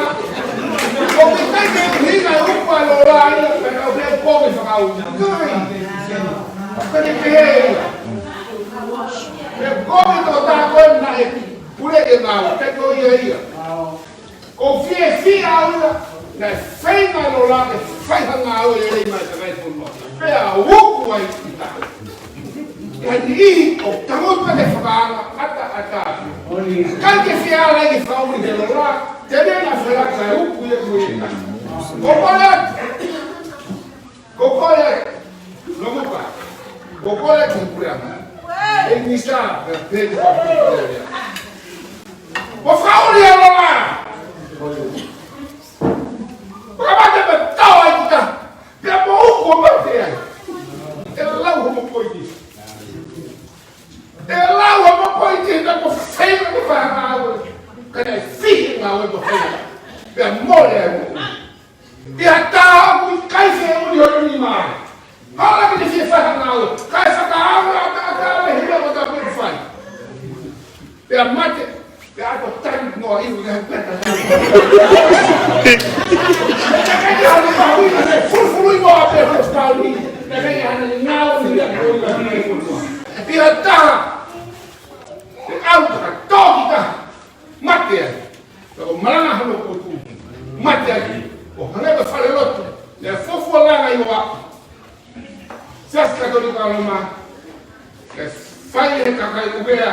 Ko e kai ke ʻuhinga ʻi uku ʻa e lola ia, ka ko e pō ke fakau. Kai. Ka ne pehē ia. Pea ko e tō tā ko ē naʻe pule ke ngāue, pea ko ia ia. ʻOku fiefia au ia, naʻe feinga e lola ke fai ha ngāue lelei maʻa e kakai fonua. Pea uku ai ki taua. Ka ni ʻi ʻo tango pē ke fakaanga, ʻata, ʻata. Ka ke fia ala ke fakaʻuli he lola, te ne na fela ka uku ia ko ia. Ko kole atu. Ko kole atu. Lomuka. Ko kole atu ki he puleʻanga. ʻE Minisitā, pea pehē ki he puleʻanga. Ko fakaʻuli he lola. Ko ka mate pē tau ai kita. Pea mo uku ʻo mate ai. ʻE lau homo poini. ʻE lau homo poini, ka ko feinga ke fai ha ngāue. Ka naʻe fihi e ngāue ko feinga. Pea mole ai mo. ʻI ha taha ʻoku ʻikai feʻuni hono nima. Hala ke ne fie fai ha ngāue. Kae fakaava ʻa e taʻataʻa mei he meʻa ko ē ʻoku fai. Pea mate. Pea ako tani noa iu ia he peta. Pea kai ke hana maui na se fulufului noa pē hos pauni. Pea kai ke hana ni ngāue ni ia ko ia. ʻI ha taha. Pea au ka toki ka. Mate ai. Pea ko malanga hano kotu. Mate ai. ʻO hangē ko e falelotu. Naʻe fuofua langa ʻi Vavaʻu. Siasi Katolika Loma, ke fai he kakai ʻUvea,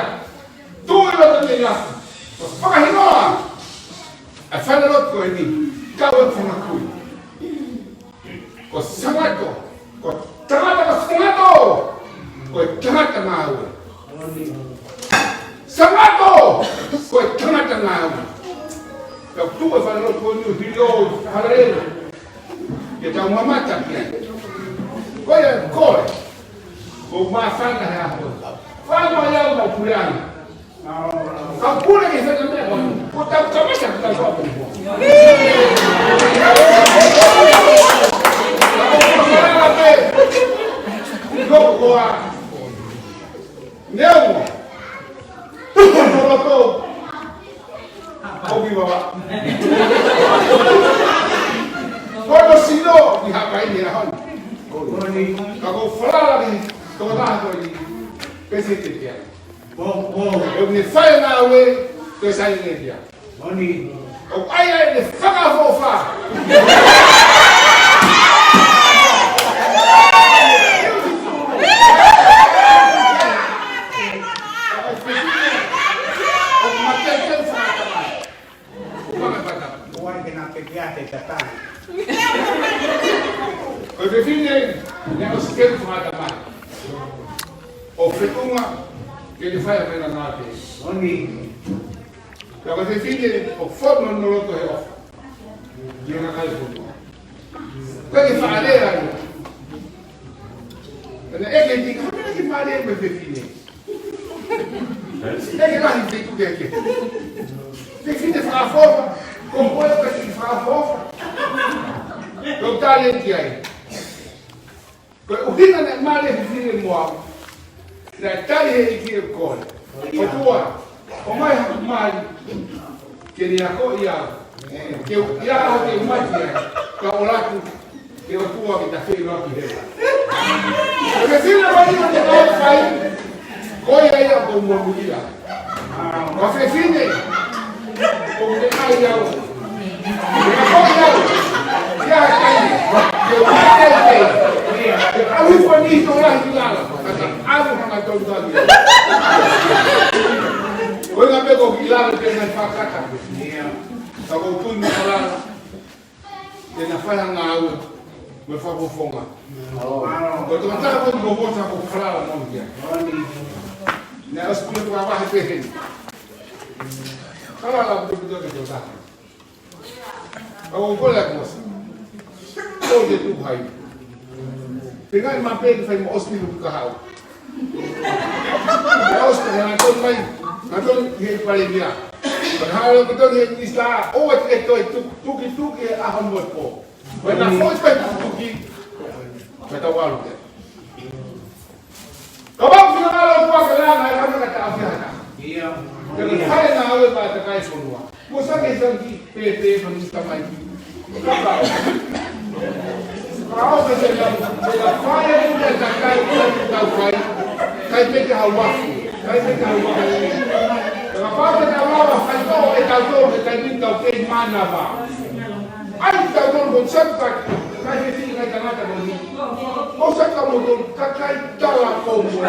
tuʻu ʻi loto nei afi, ko e fakahinoa, ʻa e falelotu ko eni, kau e fanga kui. Ko Sangato, ko tangata ko Sangato, ko e tangata ngāue. Sangato, ko e tangata ngāue. Kau tuʻu e falelotu ko eni hili ʻo haleluia. Ke tau mamata ki ai. Ko ia ko e. Ko māfana he ʻaho. Fai mai au mau pule ai. Ka pule ke fai ka meʻa ko. Ko tau kamata ka tau kua pule. Ko koa. Neongo. Tuku no loto. Ko ki wawa. Ko no sino ki hapai ni ahon. Ka ko falala ni. Toko taha ko ni. Pese te pia. Ko, ko. E ne fai na we. Te sai ne pia. Moni. ʻOku ʻai ʻa e fakaʻofoʻofa. ʻO fefine, ne ʻosi ke fakatamai. ʻO fetunga, ke ne fai a pena nate. Moni. Ka ko e fefine ʻoku fono hono loto he ʻofa. Ki he kakai fonua. Ko e faʻalea ia. Ka ne ʻeke ki ka, ko e faʻalea mo e fefine. ʻEke lahi te ku ke ke. Fefine fakaʻofoʻofa. Ko koe ka ki fakaʻofoʻofa. Ko talenti ai. Ko e ʻuhinga naʻe mali e fefine mo au. Naʻe tali he ʻEiki e kole. ʻOtua, ʻomai haku mali. Ke ne akoʻi au. Ke u ia au ke u mate ai. Ka ʻoku laku. Ke ʻOtua ke ta fei loa ki hela. Ko e fefine mai o te kau fai. Ko ia ia ko monūʻia. Ko e fefine. Ko te ai au. Ko ia au. Ia kai. Ke u mate ai. Ke au hifo ni to lahi ki lalo. Ka ta alu hanga tau tau. Ko ia pē ko ki lalo ke ngai fakata. Ia. Ka ko tui mo lalo. Ke na fai ha ngāue, mo e fakafofonga. Ko e tokotaha ko eni ko Mosa ko Falala mo ia. Naʻe ʻosi pule ko avahe peheni. Falala ko pito ke tokotaha. Ka ko Mosa. Ko te tu hai. Pe ngai ma pe fai mo ʻosi pule ko ka hau. Ka ʻosi pē naʻe tonu mai, naʻe tonu he palēmia. Pea halo ko tonu he minisitā, ʻoua te ke toe tuki, tuki, tuki he ʻaho mo e pō. Pea naʻe foʻi pē tuki, pea tau ʻalu pē. Ka ʻoku finangalo ʻOtua ke langa, ʻe langa ka ta ʻafiha ka. Ia. Ke ne fai na ʻo e pātakai fonua. Mo sa ke sa ki pēpē fani tamai. Ka pau. Ka o ke se na, se na fai e kuta ka kai, ka kai, kai peke hawa. Kai peke hawa. Ka pau ke na lava fai tō e tau tō, ke kai min tau kei mana va. ʻAi tau tō ko sa ka, kai peke kai tangata ko ni. Ko sa ka mo tō, ka kai tala ko mo.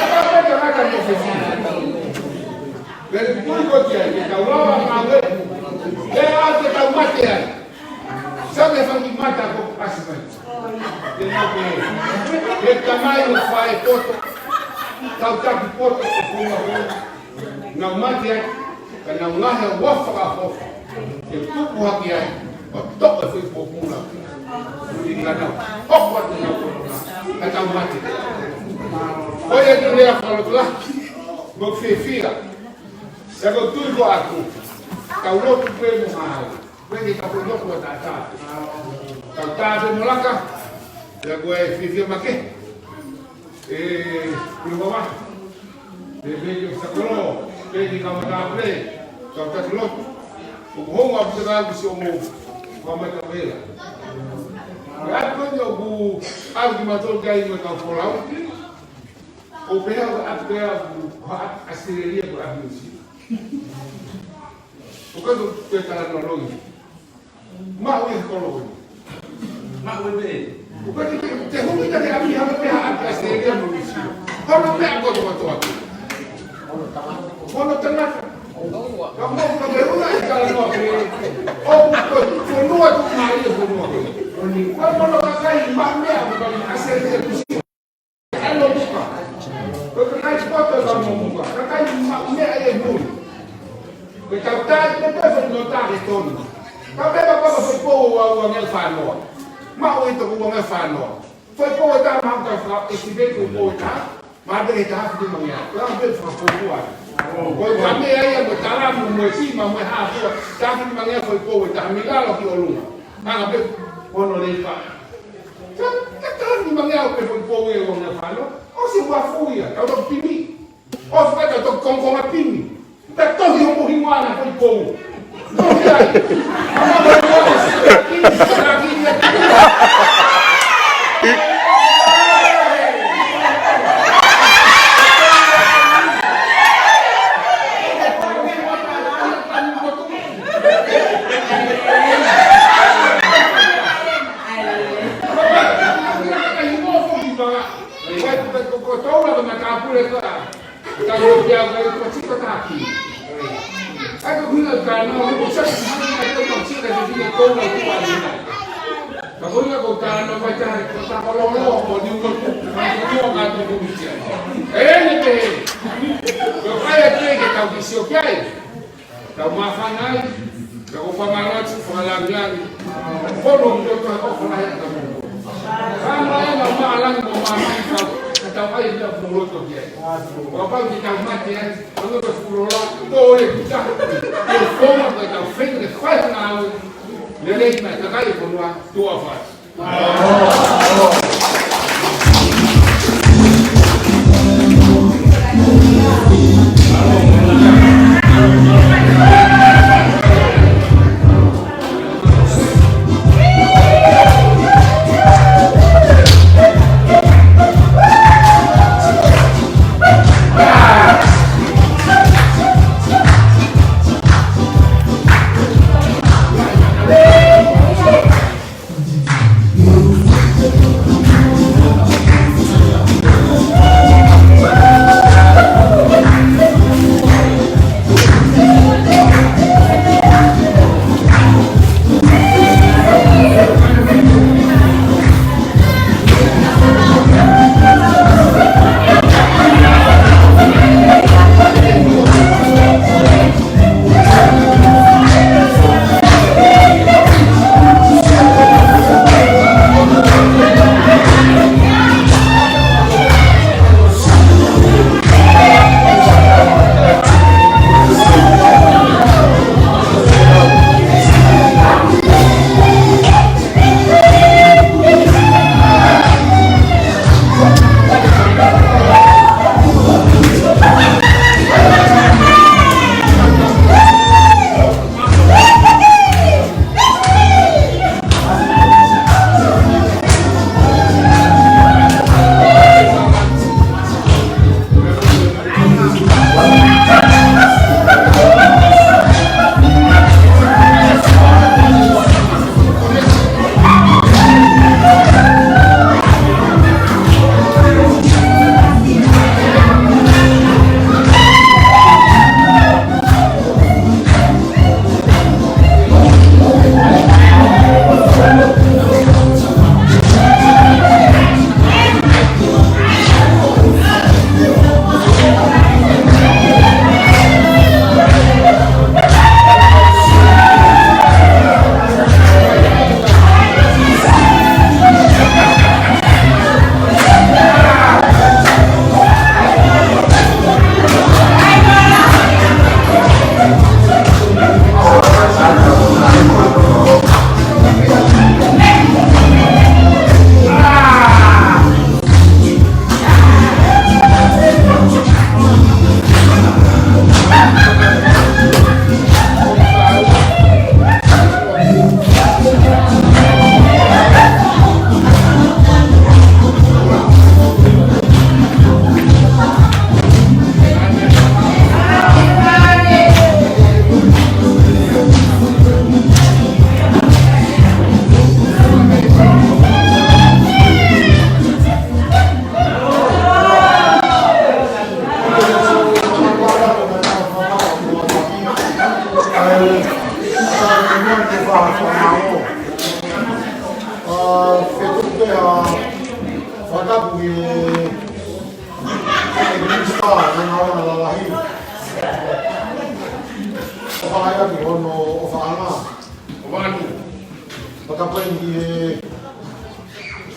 Ka kai tangata mo fefine. Pea te tui ko tia, ke tau lava ngāue, pea te tau mate ai. Sa me fangi mata ko kasi mai. Te na ke, ke tamai mo faʻē poto, tau taki poto, ko kuma ko. Nau mate ai, ka nau ngaohi ʻa e ʻofa fakaʻofoʻofa. Ke tupu hake ai, ʻo toʻo e foʻi pōpula. Ui ka nau, hoko atu nau poto na, ka tau mate. Ko ia te lea fakalotolahi, mo fiefia. Sa ko tui ko aku. Tau lotu pē mo hao. Pē ke tau lotu ʻa tātā. Tau tā pē mo laka. Pea ko e fiefia make. E, pulu mama. Pē pē ke sakolo. Pē ke kamata pē. Tau tā lotu. ʻOku hou a puta ka kusi o mo. Kamata vela. Pea ko ʻoku ʻalu ki matolu kai mo tau folau. ʻO pehē ʻoku ʻalu pē ʻa ʻAositelēlia ko ʻApinusi. ʻO ka tu te tala no loi. Maʻu e kolo. Maʻu e pē. ʻO ka te te humi ka te ami hama pē ha ʻapi ʻAositelēlia mo Nuʻusila. Hono meʻa kotoa kotoa. Hono tangata. Ka mo ka te una e tala no pē. ʻO ko fonua tu mai e fonua. ʻO ni ko mono kakai ma meʻa ko ʻAositelēlia Nuʻusila. ʻAi lo tuka. Ko e kakai poto ka mo muka. Kakai maʻu meʻa ʻi he mui. Ko e tau tai ko e pefo no tā ke tonu. Ka pea ka papa fai pou ua ua nge fanoa. Maʻu ʻi toko ua nge fanoa. Ko e pou ʻe taha maʻu ka faka-, ʻestimate ko e pou ʻe taha, maʻu pē he taha afe nima ngeau. Ko e anga pē fakapoupou. Ko e ka meʻa ia mo e talamu mo e sima mo e hā fua, taha afe nima ngeau ko e pou ʻe taha mei lalo ki ʻolunga. Anga pē hono lei pā. Ka, ka taha afe nima ngeau pē ko e pou ʻe ua ngeau fano. ʻOsi ua fua ia, tau tau pimi. ʻOsi pē tau tau kongokonga pimi. Pea tohi hoku hingoa ʻana ko e pou. Tohi ai. Ama ko e pou ʻe sika pimi, sika pimi. Ka ko ia ko e ko tika taki. Ai ko hina ka no ko sa si hana ka ko tika ki hina ko na ko a hina. Ka ko ia ko ka no mai ka ko ta ko lo lo ko ni ko ko ka ko ko ka ko ko. E ne te. Ko ai ake ke tau ki sio ki ai. Tau māfana ai. Ka ko fakalāngilangi. Ko no ko ka ko ka ai ka mo. Ka mo ai na mālangi mo mālangi ka. Ka tau ai na mo lo to ki ai. Kapau te tau mate ai, ʻo no ka fulola, tō e puta, tō foma ko e tau fenga le fai na au, lelei mai, kakai e fonua, tuʻa fai.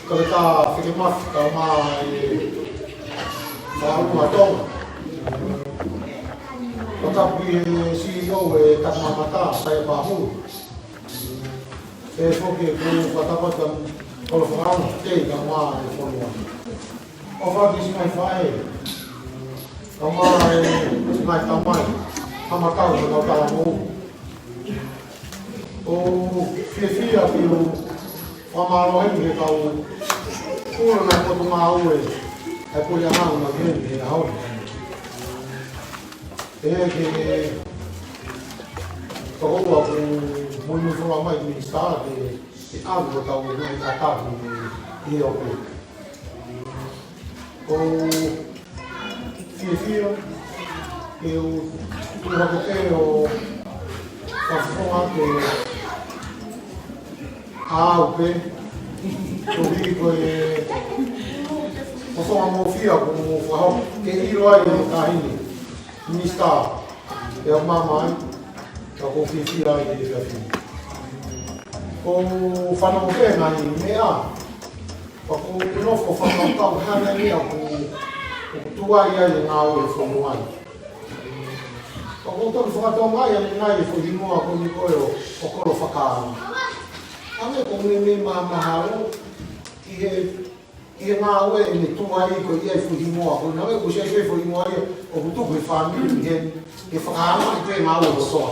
Ka le ta fike mafi ka ma e faʻauma Tonga. Ka tapu e CEO e Takamamata, Saia Pahu. E foke ku fatapata kolo fakaanga, te i ka ma e fonua. ʻOfa ki si mai fae. Ka ma e si mai tamai. Hamatau me kau talamou. ʻOku fiefia ke u fakamālō ai ki he kau kula ngaahi potungāue ʻa e Puleʻanga ʻoku nau ʻi heni he ʻaho ni. ʻE ke tokoua ʻoku muimui fola mai ki Minisitā ke, ke ʻave hotau ngaahi ʻataʻatā ʻi he ʻoku. ʻOku fiefia ke u tuʻu hake pē ʻo fakafofonga ke ʻau pē ko i ko e fofonga mo fia ko mo fakahoko ke ʻilo ai e taʻahine Minisitā ʻe au mamae ka ʻoku fiefia ai ke fiafia. ʻOku fanongo pē ngaahi meʻa Pea ʻoku ou nofo fakakaukau hana ia ʻoku, ʻoku tuai ai e ngāue e fonua ni. Pea ʻoku ou toki fakatokangaʻi ʻanenai e foʻi hingoa ko eni ko ē ʻo, ʻo Kolo Fakaanga. Hangē ko e meʻa mahamahalo ʻi he, ʻi he ngāue ʻene tuai ko ia e foʻi hingoa ko eni. Hangē ko e siasi e foʻi hingoa ia ʻoku tuku he fāmili ʻi he, he fakaanga ʻi he ngāue ʻo soa.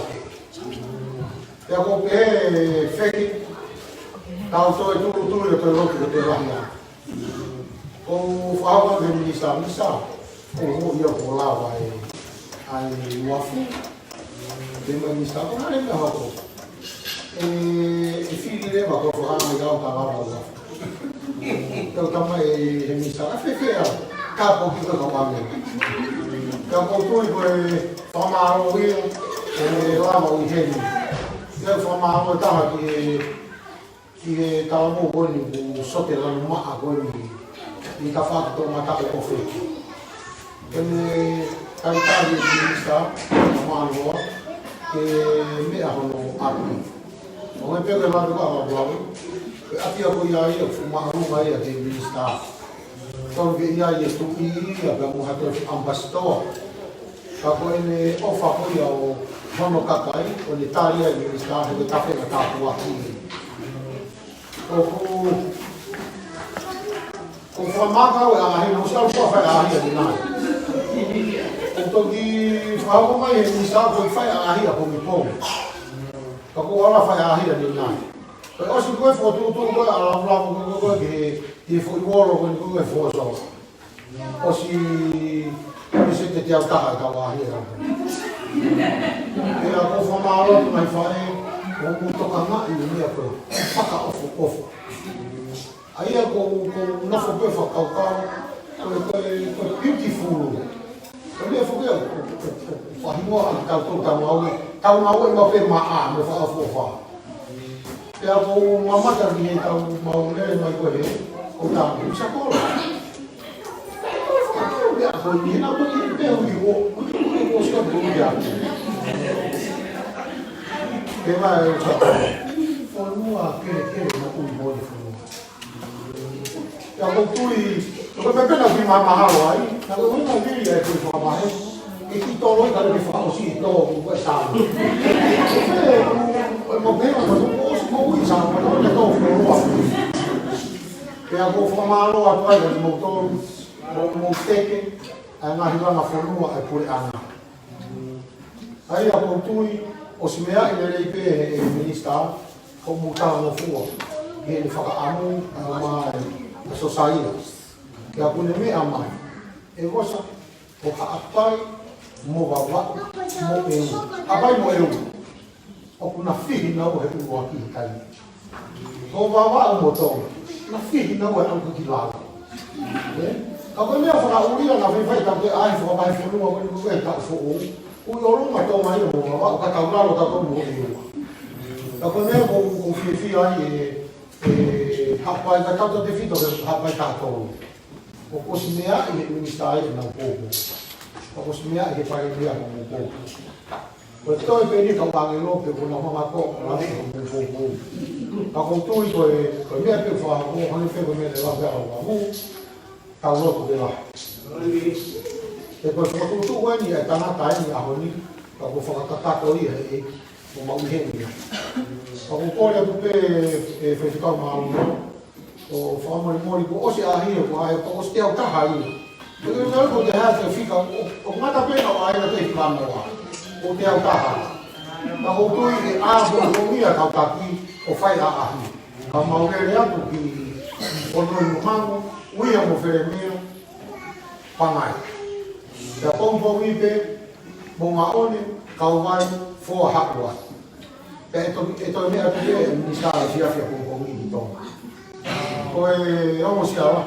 Pea ko e pehē feke, tau toe tulutulu ʻo toe lotu ko e toe lahi ange. ʻOku ou fakahoko ki he Minisitā, Minisitā, ʻoku ou ʻilo kuo lava e, ʻa e uafu. Pea mo e Minisitā, ko e hā e meʻa ʻoku hoko? ʻE, ʻe fili leva Kolo Fakaanga ia ʻo ka lava uafu. Tau tama e he Minisitā, ʻa fēfē ʻa, ka ko ki ka ka wange. Ka ko tui ko e fakamālō ia, ʻe lava ʻi heni. Ia fakamālō taha ki he, ki he talamou ko eni ʻoku sote lanu maʻa ko eni. ʻI ka fatu tō mata ko kofe. Eni talitali e Minisitā, fakamālō, ke meʻa hono ʻapi. ʻO e peke lanu maʻa ko ʻapi. Ko e ʻapi ko ia ia, fu maʻalunga ia ki he Minisitā. Tau ke ia ia tuʻi ia, pea mo ha toe ambassador. Ka ko ʻene ʻofa ko ia ʻo hono kakai, ʻo ne tali ai Minisitā, he ko e tafe na tāpuaki. ʻOku, ʻoku fakamaka ʻo e ʻaʻahi, ʻoku sal kua fai ʻaʻahi ʻanenai. ʻOku toki fakahoko mai he Minisitā ko e fai ʻaʻahi ʻa Pongipongi. Ka ko ala fai ʻaʻahi ʻanenai. Ko e ʻosi ko e fokotuʻutuʻu ko e ʻalavulava ko e, ko e, ke, ke foʻi uolo ko e, ko e foso. ʻOsi, ʻosi te te au taha e kau ʻaʻahi e au. Pea ʻoku ou fakamālō atu mai fae, ʻoku ou tokangaʻi e meʻa ko e fakaʻofoʻofa. ʻA ia ʻoku ou, ʻoku ou nofo pē fakakaukau, ko e, ko e, ko e beautiful. Ko e meʻa foki ʻoku, ʻoku, ʻoku, ʻoku fahingoa ʻa e kau tau tau ngāue, tau ngāue maʻu pē maʻa, mo fakaʻofoʻofa. Pea ʻoku ou mamata ki he tau mau lele mai ko ē, ʻo tau, ʻi Sakola. Pea ko e meʻa ko eni, na ko eni, pea ui ko, ui ko, ui ko, ui ko, ui ko, ui ko, ui ko. Pea mai ʻo Sakola. Fonua, kele, kele, na ui mo e fonua. Pea ʻoku ou tui, ʻoku ou pehē pē naʻa ku mahamahalo ai, naʻa ku ui mo vili ai ko e fakamahe, ʻe ki tolo i ka le ke fakaʻosi e tō, ko e sāma. ʻE, ʻe mo pehē, ma tō ʻosi mo ui sāma, ma tō le tō, ko e loa. Pea ʻoku ou fakamālō atu ai, ka mo tō, mo, mo teke, ʻa e ngaahi langa fonua, ʻa e Puleʻanga. ʻA ia ʻoku ou tui, ʻosi meaʻi lelei pē ʻe he Minisitā, ko e mou talangofua, ʻi heʻene fakaʻamu, ʻa e mai, ʻa Sosaia. Pea ʻoku ne meʻa mai, ʻe Vosa, ko Haʻapai, mo Vavaʻu, mo ʻEua. Haʻapai mo ʻEua. ʻOku na fihi naua he ʻuluaki he taimi. Ko Vavaʻu mo Tonga, na fihi naua ʻalu ki lalo. ʻE? Ka ko e meʻa fakaʻulia na faifai tau ke ʻai fakavahefonua ko eni ko e taʻu foʻou. Ui ʻolunga Tonga ia mo Vavaʻu ka tau lalo tautolu mo ʻEua. Ka ko e meʻa ʻoku ou, ʻoku ou fiefia ai ʻe, ʻe Haʻapai ka tautefito ki Haʻapai tautolu. ʻOku ʻosi meaʻi he Minisitā ia ʻenau poupou. ʻOku ʻosi meaʻi he Palēmia ʻenau poupou. Ko e toe pē eni kau ʻāngelo pe ko e nau hanga ko ʻo lave ʻi hoʻomou poupou. Ka ʻoku ou tui ko e, ko e meʻa pē ʻoku fakahoko, hangē pē ko e meʻa te lau pē ʻa lau. Tau lotu ke la. He ko e fokotuʻutuʻu eni ʻa e tangata eni ʻaho ni, ka ʻoku fakakakato ia he ʻEiki, ʻo mau ʻi heni. Ka ʻoku ou kole atu pē, ʻe Faifekau Mālōlō, ʻo fakamolemole kuo ʻosi ʻaʻahi, ʻoku ʻaʻahi, ʻoku ʻosi teau taha ia. Ko e ʻuhinga ko e hā e fika, ʻo, ʻo ngata pē ʻo ʻai na te i plano a. ʻO teau taha. Ka ʻoku ou tui ʻe ʻā pē ʻo ia kau taki, ʻo fai ʻaʻahi. Ka mau lele atu ki Fonuanumangu, ʻUia mo Felemea, Pangai. Pea pongipongi pē, Moʻungaʻone, Kauvai, Foa, Haʻua. Pea ʻe toki, ʻe toe meʻa atu pē, Minisitā, ʻi he efiafi pongipongi ʻi Tonga. Ko e ongo siala,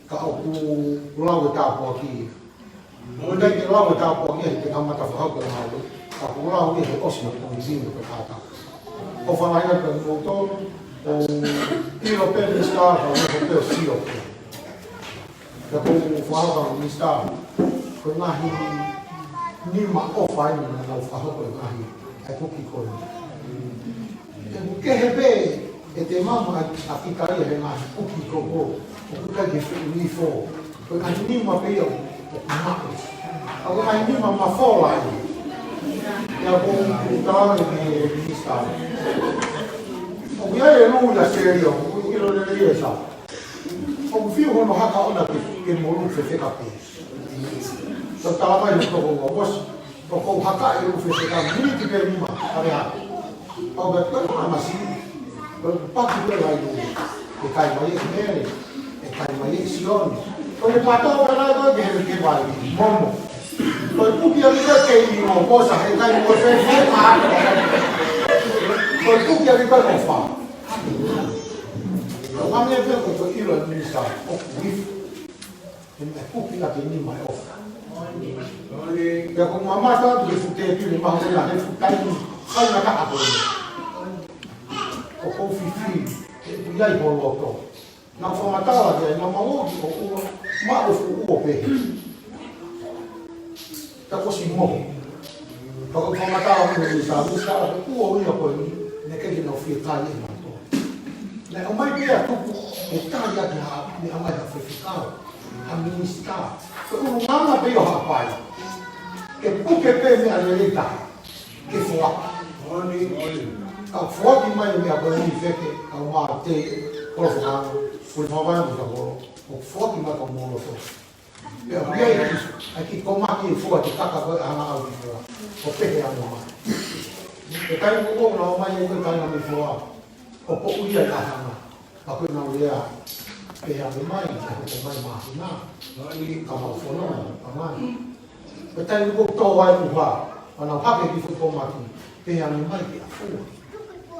ka ʻoku lau e tāpuaki. ʻOku ʻikai ke lau e tāpuaki he te kamata fakahoko e ngāue. Ka ʻoku lau ia he ʻosi ʻo e pongipongi ʻo e kātaki. ʻOfa lahi atu kiate kimoutolu, ʻo ʻilo pē Minisitā, ka ʻoku pē sio pē. Ka ʻoku ou fakahoko Minisitā, ko e ngaahi nima ʻofa eni naʻa nau fakahoko e ngaahi ʻa e kuki ko eni. ʻOku kehe pē, ʻe te mama ʻa kita ia he ngaahi kuki ko ē, ʻoku ʻikai ke fuʻu nifo, ko e ngaahi nima pē ia ʻoku maʻu. ʻA ko e ngaahi nima mafola ia. Ia ko u tala ki he Minisitā. ʻOku ʻi ai e lū ia se ia, ʻoku ʻilo lelei e sa. ʻOku fiu hono haka ʻona ke, ke molu fefeka pē. Ka tala mai he toko ua ʻosi, ʻoku ou haka e ʻū fefeka miniti pē nima, ʻave hake. ʻOku ʻikai ko e masi, ʻoku paki pē lai ʻū. ʻE kai mai e Mele, ʻe kai mai e Sione. Ko e pato pē lai ko e ke, ke vai, momo. Ko e puki ʻa e ke i mo posa, ʻe kai mo fefeka. Ko e puki ʻa e ke ko fa. Ka ʻoku ʻange pē ko e ʻilo e Minisitā, ʻoku ifu. He meʻa kuki ʻa e nima e ʻofa. Pea ko e mamata atu ke fuʻu tēpile mahu ʻena he fuʻu taimi, kai na ka ako. ʻOku ou fifi, ʻe ʻi ai ho loto. Naʻa ku fakamatala ki ai, naʻa mau ō ki ʻUa, maʻu fuʻu ʻuo pē. Ka ko si mo. Ka ko fakamatala ki he Minisitā, Minisitā, ko e ʻuo ia ko eni, naʻe ʻikai ke nau fiekaia e mato. Naʻe ʻomai pē ʻa tuku, ʻe tali ʻaki ha, ne ʻomai ha fefekau, ha Minisitā. Ko e ʻulungaanga pē ia ʻo Haʻapai. Ke puke pē meʻa lelei taha, ke foaki. Ka foaki mai e meʻa ko eni feke, ka ʻomai te, kolo fakanga, kuli fakanga mo ta kolo, ʻo foaki mai ka moloto. Pea ʻoku ʻi ai e kiʻi, ʻa e kiʻi komaki e foa, te kaka ko e ʻaonga ʻau ki foa. ʻO pehē ange mai. Ko e taimi ko ē naʻe ʻomai ai ko e taimi mei foa. ʻO poʻuli ai ʻa hanga. Ka ko e nau lea. Pehē ange mai, ʻe hoko mai māhina. Ka mau fononga, ka mai. Ko e taimi ko ē tō ai ʻuha. Ka nau hake ki fuʻu komaki. Pehē ange mai ki ʻa foa.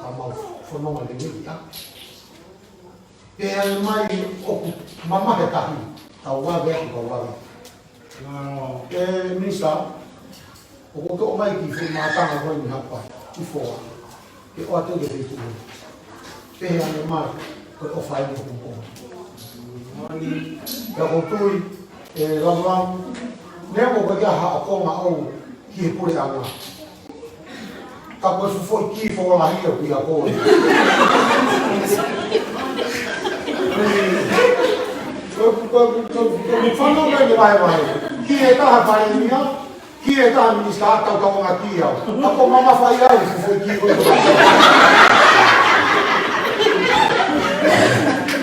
Ka mau fononga lelei ʻa. Pehē ange mai ʻoku mamahi e tahi, tau vave atu, tau vave. ʻE Minisitā, ʻoku ou toʻo mai ki he mātanga ko eni Haʻapai, ki foa. Ke ʻoatu ke feitu. Pehē ange mai, ko e ʻofa eni ʻoku mo. Pea ʻoku ou tui, ʻe Lavulavu, neongo ko e ʻikai ha ʻakonga ʻoʻou ki he puleʻanga. Ka ko e fuʻu foʻi kī foʻou lahi ʻoku ʻia koe. Ko, ko, ko, ko, ko, ko fanongo mai ke vahevahe. Kī ʻe taha Palēmia, kī ʻe taha Minisitā, tau tau ngā kī au. Ka ko mamafa ia e fuʻu foʻi kī ko ē.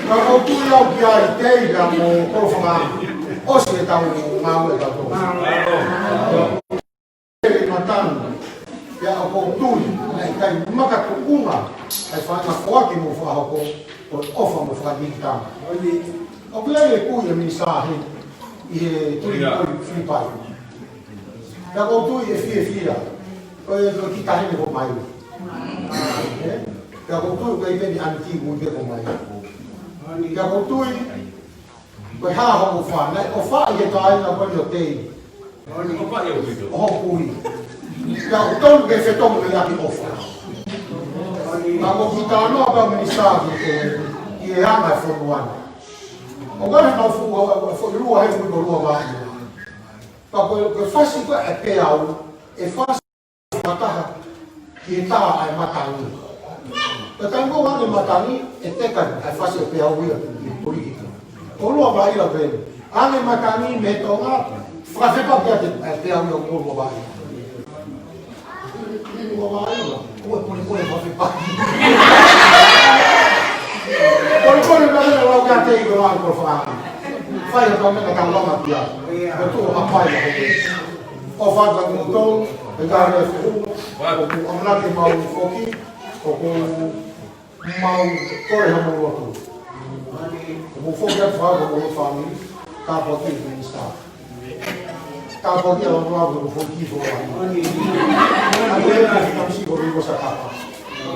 Ka ko tui au ki ai, tei ka mo kolo fakanga. ʻOsi e tau ngāue ka ko. Pele matanu, pea ʻoku ou tui, naʻe ʻikai makatuʻunga, ʻa e fanga foaki mo fakahoko, ko e ʻofa mo fakanikitanga. ʻOku ʻi ai e kui e Minisitā he, ʻi he tui Ia. Tui Filipai. Pea ʻoku ou tui ʻe fiefia, ko e, ko e kiʻi taʻahine ko Maile. Ē? Pea ʻoku ou tui ko e peni anti kui pe ko Maile. Pea ʻoku ou tui, Ko e hā hoʻo ʻofa, naʻe ʻofaʻi he kāinga ko eni ʻo tei. ʻOfaʻi ʻo pito. ʻO kui. Ka ʻoku tonu ke fetongi ʻaki ʻofa. Ka ko kita noa ka Minisitā ki he, ki he anga e fonua ni. ʻOku ʻi ai e ngaahi fuʻu, fuʻu lua he fuʻu lua vā. Ka ko e, ko e fasi ko e peau, e fasi fakataha ki he tā ʻa e matangi. Ka tango ange matangi, ʻe teka ai fasi e peau ia ki Pulikika. ʻOlua Vaʻa ʻIla veni. Ange matangi mei Tonga, fakafepa pea te, e peau ia ʻOlua Vaʻa ʻIla. ʻOlua Vaʻa ʻIla, ʻoua polepole fakafepa. Polepole pea mena lau kia te i ko lau ko fanga. Fai ha pea mena ka lama kia. Ko tuʻu ka pai la. ʻOfa atu kimoutolu, e ngaahi fuhu, ʻoku ʻamanaki mau foki, ʻoku mau kole ha mau lotu. ʻOku foki atu fau ko mau fāmili, ka foki e minisitā. Ka foki a lau ko foki fo. Ka foki a foki fo.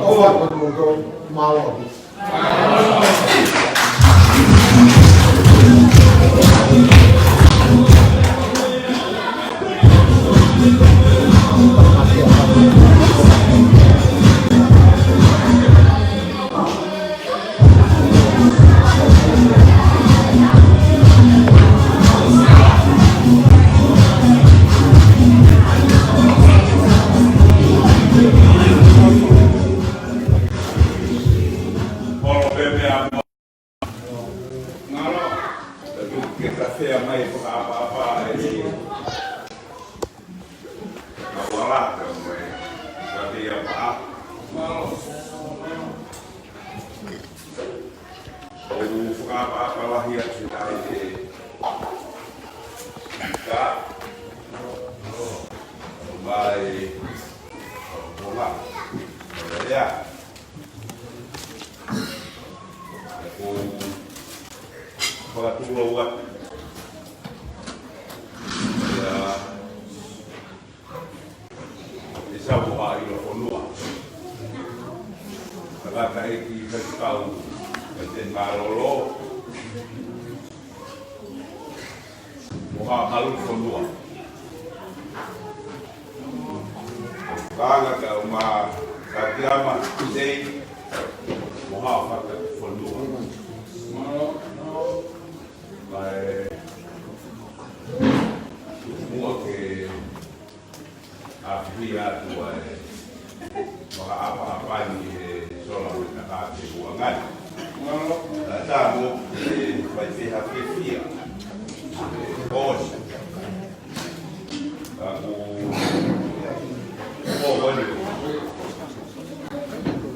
ʻOfa atu kimoutolu, mālō. Mālō. Ke ka fea mai fakaʻapaʻapa e ka wala ka mai. Ka te ia pa. Mālō. ʻOku fakaʻapaʻapa lahi atu ai e ka mai. Ola. Ia. ʻOku fakatulou atu. Ia. ʻE sau mo ha ʻilo fonua. Ka ka e ki ka kau. Ka te mālōlō. Mo ha malu fonua. Kanga ka uma ka kiama sei mo ha fata fonua. Mai mua ke ʻafio atu ai. Fakaʻapaʻapa ni he sola mo e taka ke huangai. Ka tā mo e fai te ha fiefia. Oi. Ka ku o wani.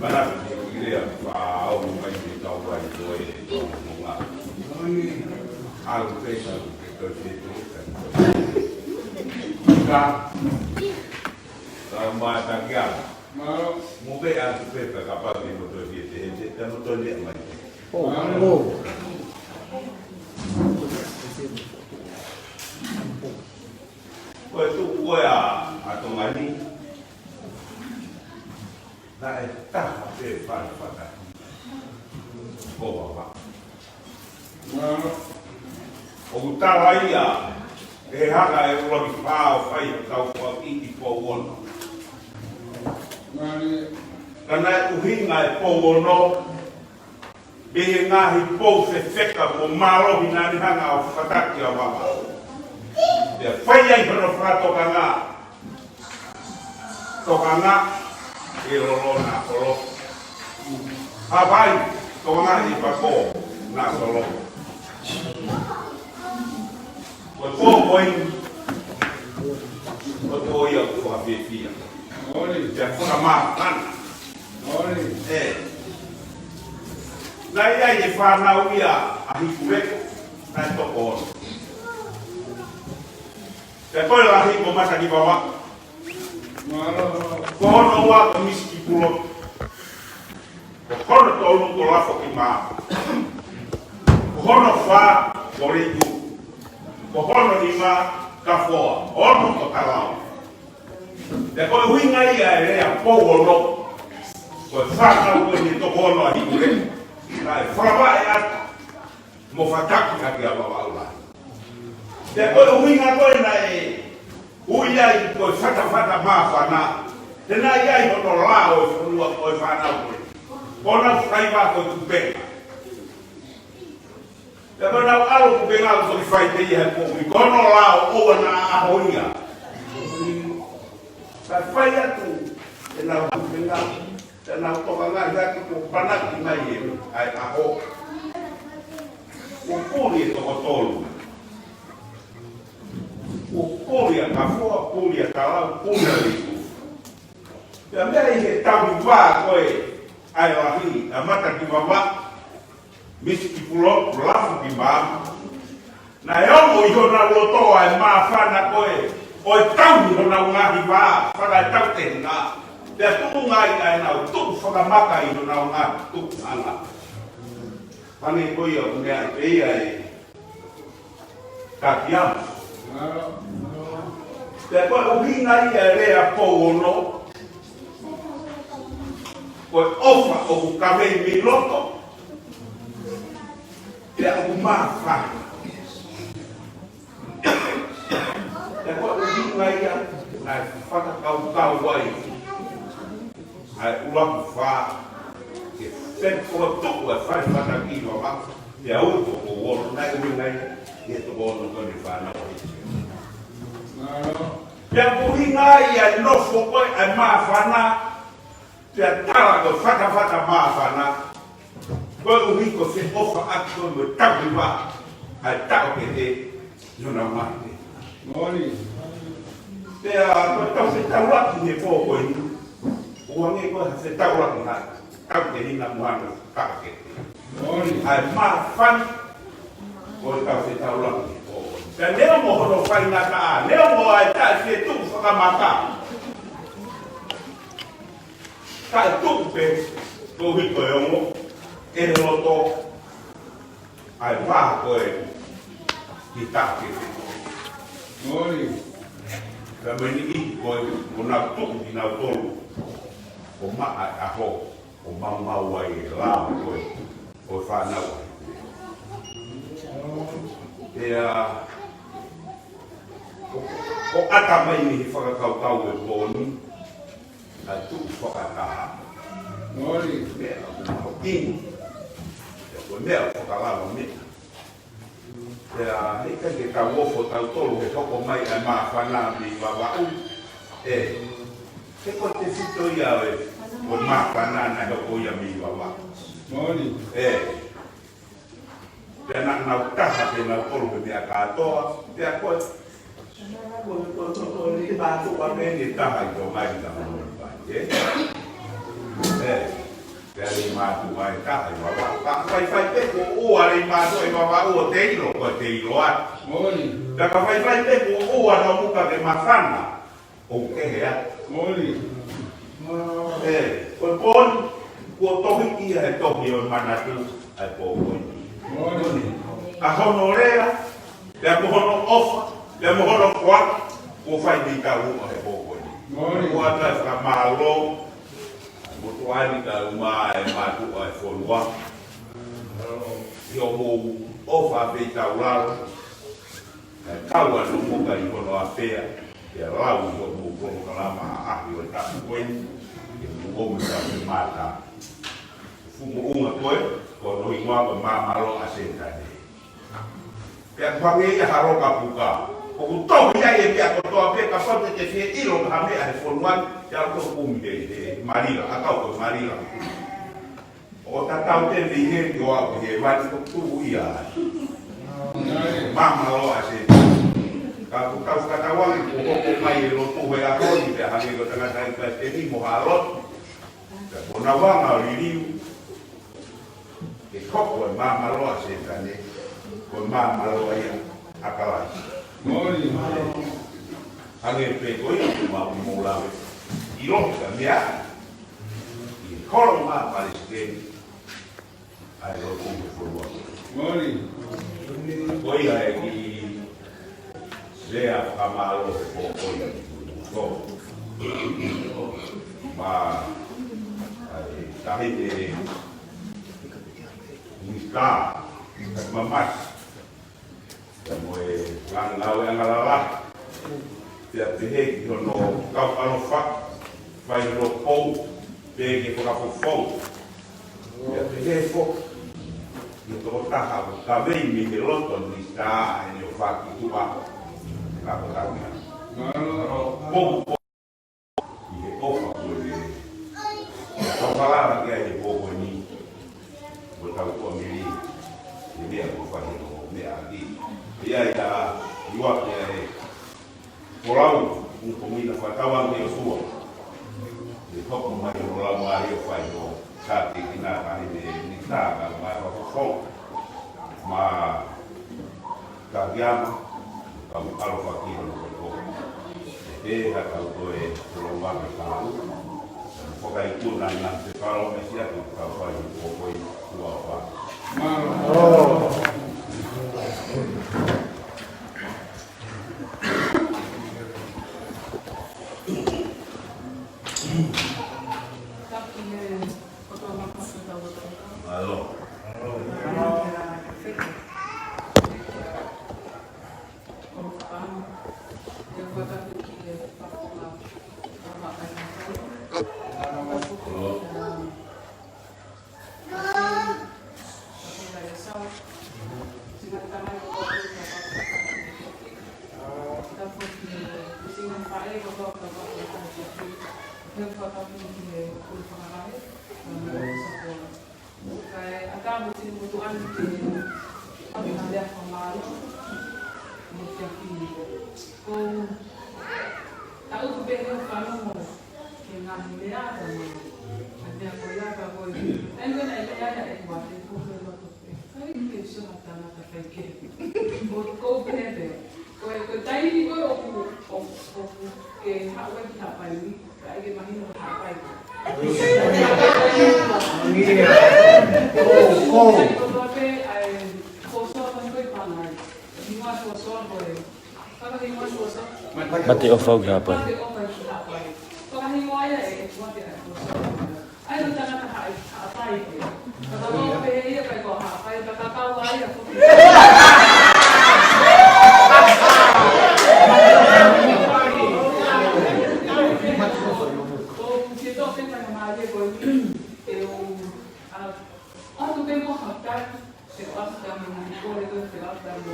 Mana ke ku lea fa o mo mai ke tau wai ko e tau mo nga. Alu pesa ke tau se te. Ka. Ka ma ta kia. Mo pe a tu pe ka pa ke mo to te te te mo to le mai. Oh, oh. Ko e tuku ko e a, a Tonga ni. Naʻe taha pē fana fata. Ko Vavaʻu. ʻOku tala ia, ʻe hanga ʻe ʻUluaki Fā ʻo fai ha kau faki ʻi Pouono. Ka naʻe ʻuhinga e Pouono, mei he ngaahi pou fefeka mo mālohi naʻa ne hanga ʻo fataki ʻa Vavaʻu. Pea fai ai hono fakatokanga, tokanga ʻi Lolo na Kolo. Hapai, tokanga ʻi Pako na Solo. Ko e pō ko eni, ko e pō ia ʻoku fakafiefia. Pea fakamāfana. ʻE. Naʻe ʻi ai e fānau ia ʻa Hikuleku, naʻe toko ono. Pea ko e lahi ko Matakivavaʻu. Ko hono ua ko Misikipulo. Ko hono tolu ko Lafokimā. Ko hono fā ko Leitu. Ko hono nima Kafoa. Ono ko Talau. Pea ko e ʻuhinga ia e lea Pouono. Ko e fānau ko eni toko ono ʻa Hikuleku. Naʻe fakavaʻe atu mo fataki ʻaki ʻa Vavaʻu lahi. Pea ko e ʻuhinga ko ē naʻe ui ai ko e fatafata māfana. He naʻe ʻi ai hono lao ʻo e fonua ʻo e fānau ko ē. Ko honau faiva ko e kupenga. Pea ko honau ʻalu kupenga ʻo toki fai pē ia he poʻuli. Ko hono lao ʻoua naʻa ʻaho ia. Ka fai atu ʻenau kupenga. Ka Nau tokangaʻi hake kuo panaki mai e ʻaho. Kuo puli e toko tolu. Kuo puli ʻa Kafoa, puli ʻa Kalau, puli ʻa Liku. Pea meʻa ʻi he tauhi vā ko ē ʻa e lahi, ʻa Matakivavā, Misi Kipulotu, Lafu Kimama. Naʻe ongo ʻi honau loto ʻa e māfana ko ē ʻo e tauhi honau ngaahi vā, fakaetautehinga. Pea tuʻunga ai ʻa ʻenau tuʻu fakamaka ʻi honau ngaahi tuʻunga. Hangē ko ia ʻoku meʻa pē ia e Takiama. Pea ko e ʻuhinga ia e lea pou ono, ko e ʻofa ʻoku kavei mei loto, pea ʻoku māfana. Pea ko e ʻuhinga ia naʻe fakakaukau ai ʻa e ʻUluaki Fā ke fepōtuku e fale fataki ʻi Vavaʻu, pea uto ko Uolo, naʻe ʻuhinga ia ʻi he toko ono ko eni fānau ʻa ʻIsileli. Pea ko e ʻuhinga ia e nofo ko ē ʻa e māfana, pea tala ko e fatafata māfana, koeʻuhi ko e feʻofaʻaki ko ē mo e tauhi vā ʻa e taʻokete ʻi honau ngaahi tēpile. Moʻoni. Pea ko e tau fetaulaki he pō ko eni, ʻoku hangē ko e fetaulaki ʻa e taʻokete ʻi he ngaahi taʻokete. Moʻoni. ʻA e māfana, ko e tau fetaulaki he pō ko eni. Pea neongo hono faingataʻa, neongo ʻa e taʻefietuʻu fakamaka, taʻetuʻu pē, koeʻuhi ko e ongo ʻe he loto ʻa e vā ko ē ki taʻokete. Moʻoni. Pea mo e niʻihi ko ē ʻoku nau tuʻu kinautolu ʻo maʻa e ʻaho, ʻo maumau ai e lao ko ē ʻo e fānau ʻa ʻIsileli. Pea ʻoku, ʻoku ʻata mai mei he fakakaukau e pō ni, ʻa e tuʻu fakataha. Moʻoni. Meʻa ʻoku mahuʻinga. Pea ko e meʻa ʻoku fakalava meʻa. Pea heʻikai ke tau ofo tautolu he hoko mai ʻa e māfana mei Vavaʻu. ʻE, he ko e tefito ia ʻo e, ʻo e māfana naʻe hoko ia mei Vavaʻu. Moʻoni. ʻE. Pea naʻa nau taha pē nautolu he meʻa kātoa, pea ko e, ko e, ko e, ko e, ko e leimātuʻa pē ʻe taha ʻi Tonga ʻi Tonga, ʻe? ʻE, pea leimātuʻa ʻe taha ʻi Vavaʻu. Ka faifai pē kuo ua leimātuʻa ʻi Vavaʻu ʻo te ʻilo, ko e te ʻilo atu. Moʻoni. Pea ka faifai pē kuo ua naʻa nau muka ke māfana, ʻoku kehe atu. Moʻoni. ʻE, ko e pō ni, kuo tohiʻi ia he tohi ʻo e manatu ʻa e pō ko eni. Moʻoni. Ka hono lea, pea mo hono ʻofa, pea mo hono koa, kuo fai mei tauluʻa he pō ko eni. Moʻoni. Kuo ʻoatu e fakamālō, motuʻa ni kae ʻumaʻā e mātuʻa e fonua. ʻI hoʻomou ʻofa pē taulalo, kae kau ʻa Nomuka ʻi hono ʻafea, pea lau ʻi hoʻomou polokalama ʻaʻahi ʻo e taʻu ko eni, ke mou ʻomi ka ke mata. Fuʻu moʻunga ko ē, ko hono hingoa ko e Māmalo ʻa Sētane. Pea ʻoku hangē ia ha loka puka. ʻOku tohi ai e meʻa kotoa pē kapau te te fie ʻilo ha meʻa he fonua ni, pea ʻoku kumi he, he Malila, ʻa kau ko e Malila. ʻO tatau pē mei heni ʻo aʻu ki hēvani ʻoku tuʻu ia. Māmalo ʻa Sētane. Ka ʻoku tau fakatauange kuo hoko mai e lotu he ʻaho ni pea hangē ko e tangataʻeiki palesiteni mo ha lotu. Pea ko honau anga ʻo liliu, ke hoko e māmalo ʻa Sētane ko e māmalo ia ʻa Kalaisi. Moʻoni. Hangē pē ko ia ʻoku mau mou lave. ʻIloʻi ka meʻa ʻi he holo ma palesiteni ʻa e lotu he fonua. Moʻoni. Ko ia e kiʻi lea fakamālō he pō ko ia. Ko. Ma, ʻa e tahi e Mika, Mamasi. Pea mo e ngaahi ngāue angalala. Pea pehē ki hono kau ʻaloʻofa, fai hono pou, pea ke fakafofou. Pea pehē foki ki he tokotaha ʻoku kavei mei he loto ni, tā ʻene ʻofa ki tuʻa. Ka ko tau ia. Pou, pou. ʻI he ʻofa ko ē. Tau kala Fai hoʻo meʻa ʻaki. ʻIo, ʻi he ʻuluaki ʻa e folau, ʻoku mou meʻa fakatauange ʻe ʻOtua. ʻE hoko mai hono laumālie ʻo fai hoʻo kātekina, kae ʻumaʻā e Minitā, kae ʻumaʻā e kau fou. Mo Kaviama, kau ʻaloʻofa ki hono koto. ʻE pehē ʻa e kau toe folau ʻa e kau. Fakaikuna ʻi he ngaahi fekau mo e meʻa ʻoku tau fai ʻi he pō ko eni, ʻofa. Mālō. Kae ʻatā mo tini motu ʻani ke ʻave ha lea fakamālō mo e kiʻi ko taʻutu pē he fanongo ki he ngaahi lea ka mo e meʻa ko ia ka ko e. Taimi ko ē naʻe lea ai ʻa ʻEtuate ko e loto pē. Kai ke sio ha tangata kai kehe. Ko, ko pehē pē. Ko e, ko e taimi ko ē ʻoku, ʻoku, ʻoku ke haʻu ai ki Haʻapai ni, ka ʻai ke mahino ko Haʻapai. Ko e kotoa pē ʻa e fuosoa ko ē ko e pangai. Hingoa fuosoa ko e. Fakahingoa fuosoa. Mateʻofau ki Haʻapai. Mateʻofau ki Haʻapai. Fakahingoa ia ʻe, ʻe Tuate ʻa e fuosoa. ʻAi, ko e tangata Haʻa-, Haʻapai pē. Ka ka mau pehē ia kai ko Haʻapai, ka ka kau ai ʻa ko. Ko ke tō pē kai ka mālie ko e, ʻe u, ʻa, ʻoatu pē mo ha kai, te u ʻoatu ka mo ni ko le ko te u ʻoatu ka mo.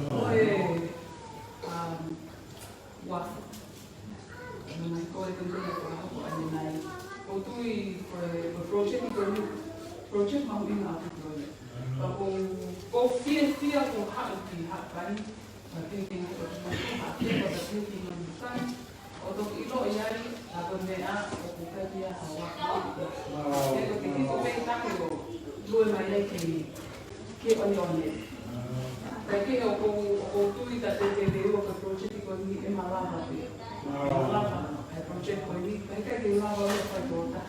Ko e, um, Ua. Naʻa mai ko e tonu ko e fakahoko ʻanenai. ʻOku ou tui ko e, ko e project ko eni, project mahuʻinga ʻaupito ia. Ka ʻoku, ʻoku ou fiefia ko e haʻu ki Haʻapai, ka pehē ki he ngaahi ʻotu motu, ka pehē ko e pehē ki he ngaahi kai. ʻO toki ʻilo ʻi ai, ka ko e meʻa, ʻoku ʻikai ke ʻi ai ha waka. He ko e kiʻi ko e meʻa ʻikai ke ʻo lue mai ai ki he ke ʻoneʻone. Kae kehe ʻoku ou, ʻoku ou tui ka te te te ua ka project ko eni ʻe malava pē. ʻE malava, ʻa e project ko eni, kae ʻikai ke lava ʻo fai ko ta, ʻa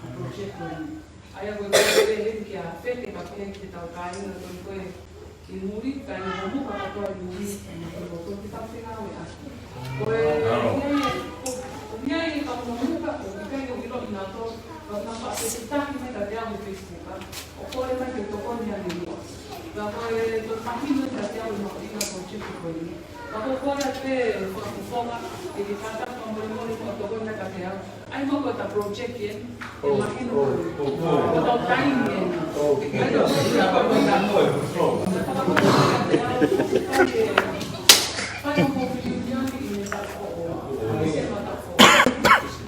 e project ko eni. ʻA ia ko e te te te kia fete ka pehē ki he tau kāinga ko eni ko e ʻi muli, kāinga Homuka kātoa ʻi muli, ʻi muli ko e tau te ngāue ʻa. Ko e, ʻi ai, ko, ʻi ai ka Homuka, ʻoku ʻikai ke u ʻilo ʻi nautolu, ka na faʻa te te taki mai ka te au he Facebook, ʻa. ʻO kole mai ke tokoni ange muʻa. Ka ko e, ko e mahino kiate au e mahuʻinga project ko eni. Ka ko e kole atu pē fakafofonga, ke ke kātaki fakamolemole muʻa tokoni mai kiate au. ʻAi mo ko e ta project eni, ʻe mahino ko e. Ko e tau taimi eni. ʻAi ko e ta project.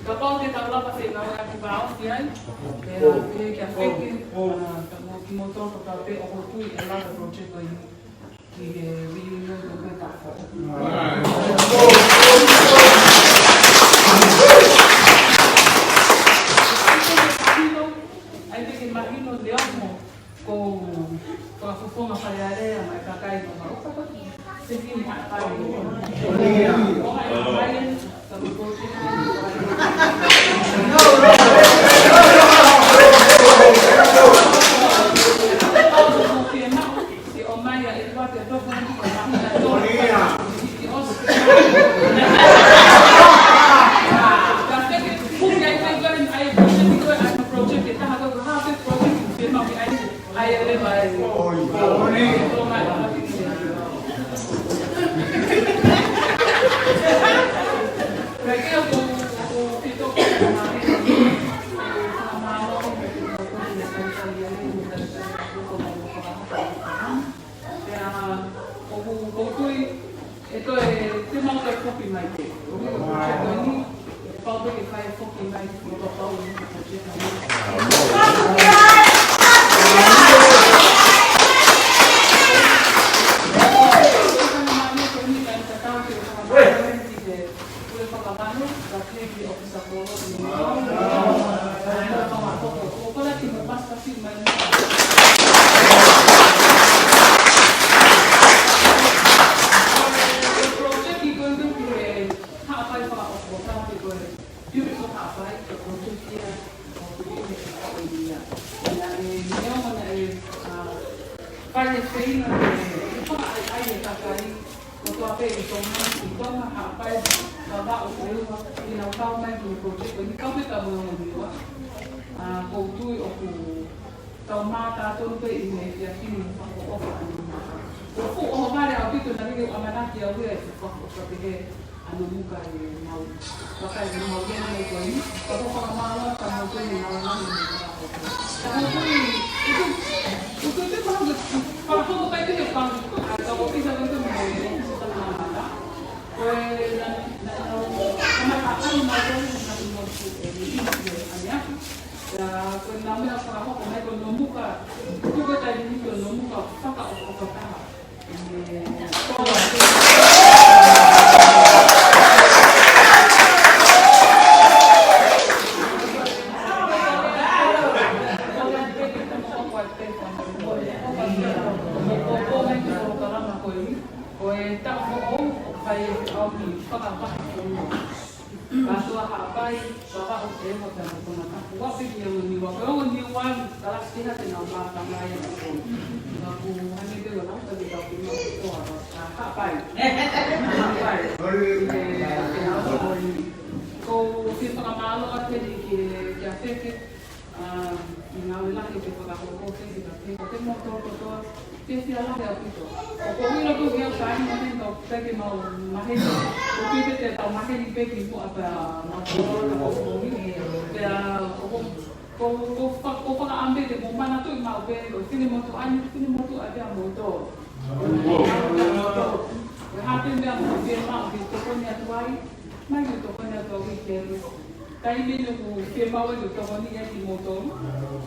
Kapau te tau lava ke ngāueʻaki vāofi ai, pea pehē kia Feke, ʻa, ka mo kimoutolu ka pehē ʻoku ou tui ʻe lava project ko eni ki he reunion ko ē ka fo. ʻAi pē ke mahino leva mo ko e fakafofonga Fale Alea mo e kakai ko Maʻuka. Te fini Haʻapai. Ko hai Haʻapai, ka ko ko te Pea, ʻoku, ʻoku ou tui, ʻe toe, te mau toe foki mai pē. ʻOku ou tui ko eni, ʻe pau pē ke fai foki mai, ʻo tau pau eni, ko e project ko eni. Kae feinga ke fakaʻaiʻai e kakai kotoa pē ʻi Tonga, ʻi Tonga, Haʻapai, Vavaʻu, ʻEua, ke nau kau mai ki he project ko eni, kau pē ka mo e Niua. ʻA, ʻoku ou tui ʻoku tau mātā tonu pē ʻi he efiafi ni fakaʻofoʻofa ʻa Niua. ʻOku fuʻu ʻohovale ʻaupito naʻa ne ʻamanaki au ia ʻe fakaʻofoʻofa pehē ʻa Nomuka ʻi Maui. Vakai ʻe Maui ʻa e meʻa ko eni, ka ko e fakamālō atu kia Maui ʻi he ngaahi meʻa ko eni. Ka ʻoku ou tui, ʻoku ou tui, ʻoku ou tui pē mahalo ke fakahoko pē ʻe he fanga, ʻa e kau ʻōfisa ko eni mo e, ko e na, na, na, kamata ai Maui ʻi he ngaahi meʻa ko eni, ʻi he ʻaneafi. Ia, ko e ngaahi meʻa fakahoko mai ko Nomuka, tuku e taimi ni ko Nomuka fakaʻofoʻofa taha. Ko e taʻu foʻou, ʻoku fai e au ki fakavaha fonua. Kātoa Haʻapai, Vavaʻu, ʻEua pea mo Tongatapu. Ua piki ia mo Niua. Ko e ongo Niua, kalasi ha te nau mātanga ia mo ko. Ka ʻoku hangē pē ʻoku nau taki tau ki mo ko a, a, Haʻapai. Haʻapai. ʻE, ke nau ko ni. Ko e fakamālō atu heni ki he, ki he fefeka. ʻA, ʻi he ngāue lahi ʻoku ke fakahoko, fefeka, fefeka, fefeka mo tō kotoa, fefeka lahi ʻaupito. ʻOku ou ʻilo ko e ʻuhinga ʻoku ou fai mo e meʻa ni, ʻoku ʻikai ke mau maheni, ʻoku ʻikai ke tau maheni pē ki muʻa pea mau tō kotoa, pea ʻoku, ʻoku, ʻoku fa-, ʻoku fakaʻamu pē ke mou manatuʻi maʻu pē, ko e finemotuʻa ni, finemotuʻa pē ʻa moutolu. Ko e hā pē meʻa ʻoku mou fiemaʻu ke tokoni atu ai, mai ke tokoni atu au ki he Taimi ni ʻoku fiemaʻu ai ke tokoni ai kimoutolu.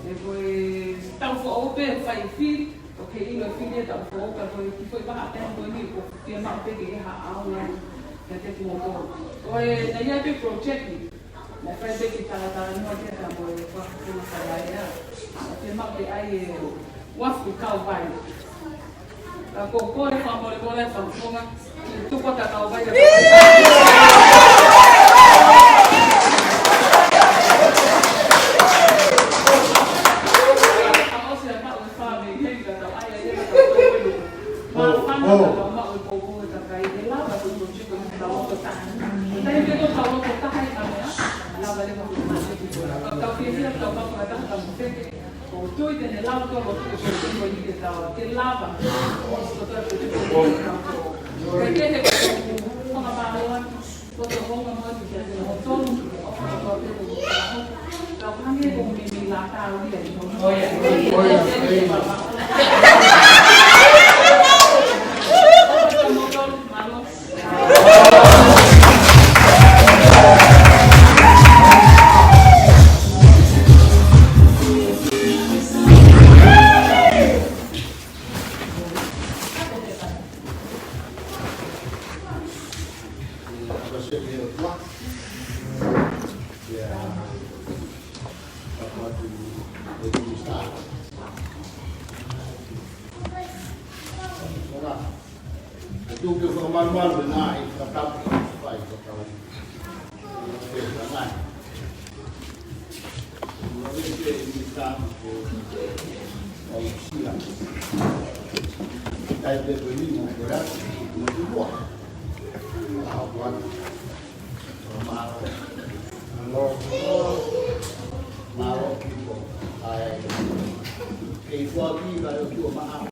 ʻE ko e taʻu foʻou pē fai fili, ʻo ke ʻilo fili e taʻu foʻou, ka ko e kiʻi foʻi vahaʻa taimi ko eni ʻoku fiemaʻu pē ke ʻi ai ha ʻaonga kiate kimoutolu. Ko e, naʻe ʻi ai pē project ni, naʻe fai pē kiʻi talatalanoa ki ai ka mo e fakafofonga fakaeʻa. Naʻe fiemaʻu ke ʻai e uafu kauvai. Ka ko e kole fakamolemole fakafofonga, tuku atu e kauvai. Ko e tui te ne lava tō lotu ke tui ko ni ke tau, ke lava. ʻOsi ko tau ke tui ko ni ke tau. Ke ke he ko tau fakamālō atu, ko tau honga mo atu ke atu ho tonu, ʻo ko tau ke tau. Tau hangē ko me me la tau ia. ʻOia. ʻOia. Mālō. Tuku ke fakamalumalu e ngaahi fakatapu fai fakatapu. Ke ngaahi. Ua vete ni ka ko au sia. Tai te ko ni mo ko ra mo tu wa. Au wa. Mālō. Mālō. Mālō people. ʻAi. Kei fua ki ka o tu ma.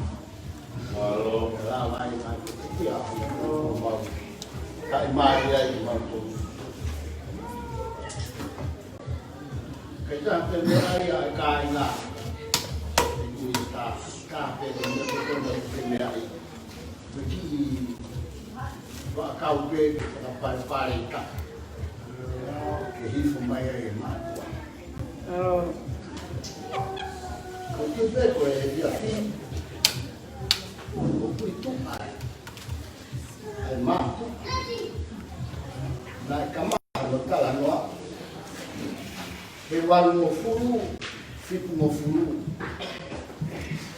Mālō. Lava ai mai ko ia. Mau. Kai mai ai mau ko. Kai tā te mea ai a kāinga. Ni tā kā pē te mea ko te mea ai. Ko e kiʻi vaʻakau pē ke fakapalepale i ka. Ke hifo mai ai e mātuʻa. ʻO. Ko e kiʻi pē ko e efiafi ni. ʻOku ʻi tuʻa ai. ʻAi mātuʻa. Naʻe kamata ʻa e talanoa. He valungofulu, fitungofulu.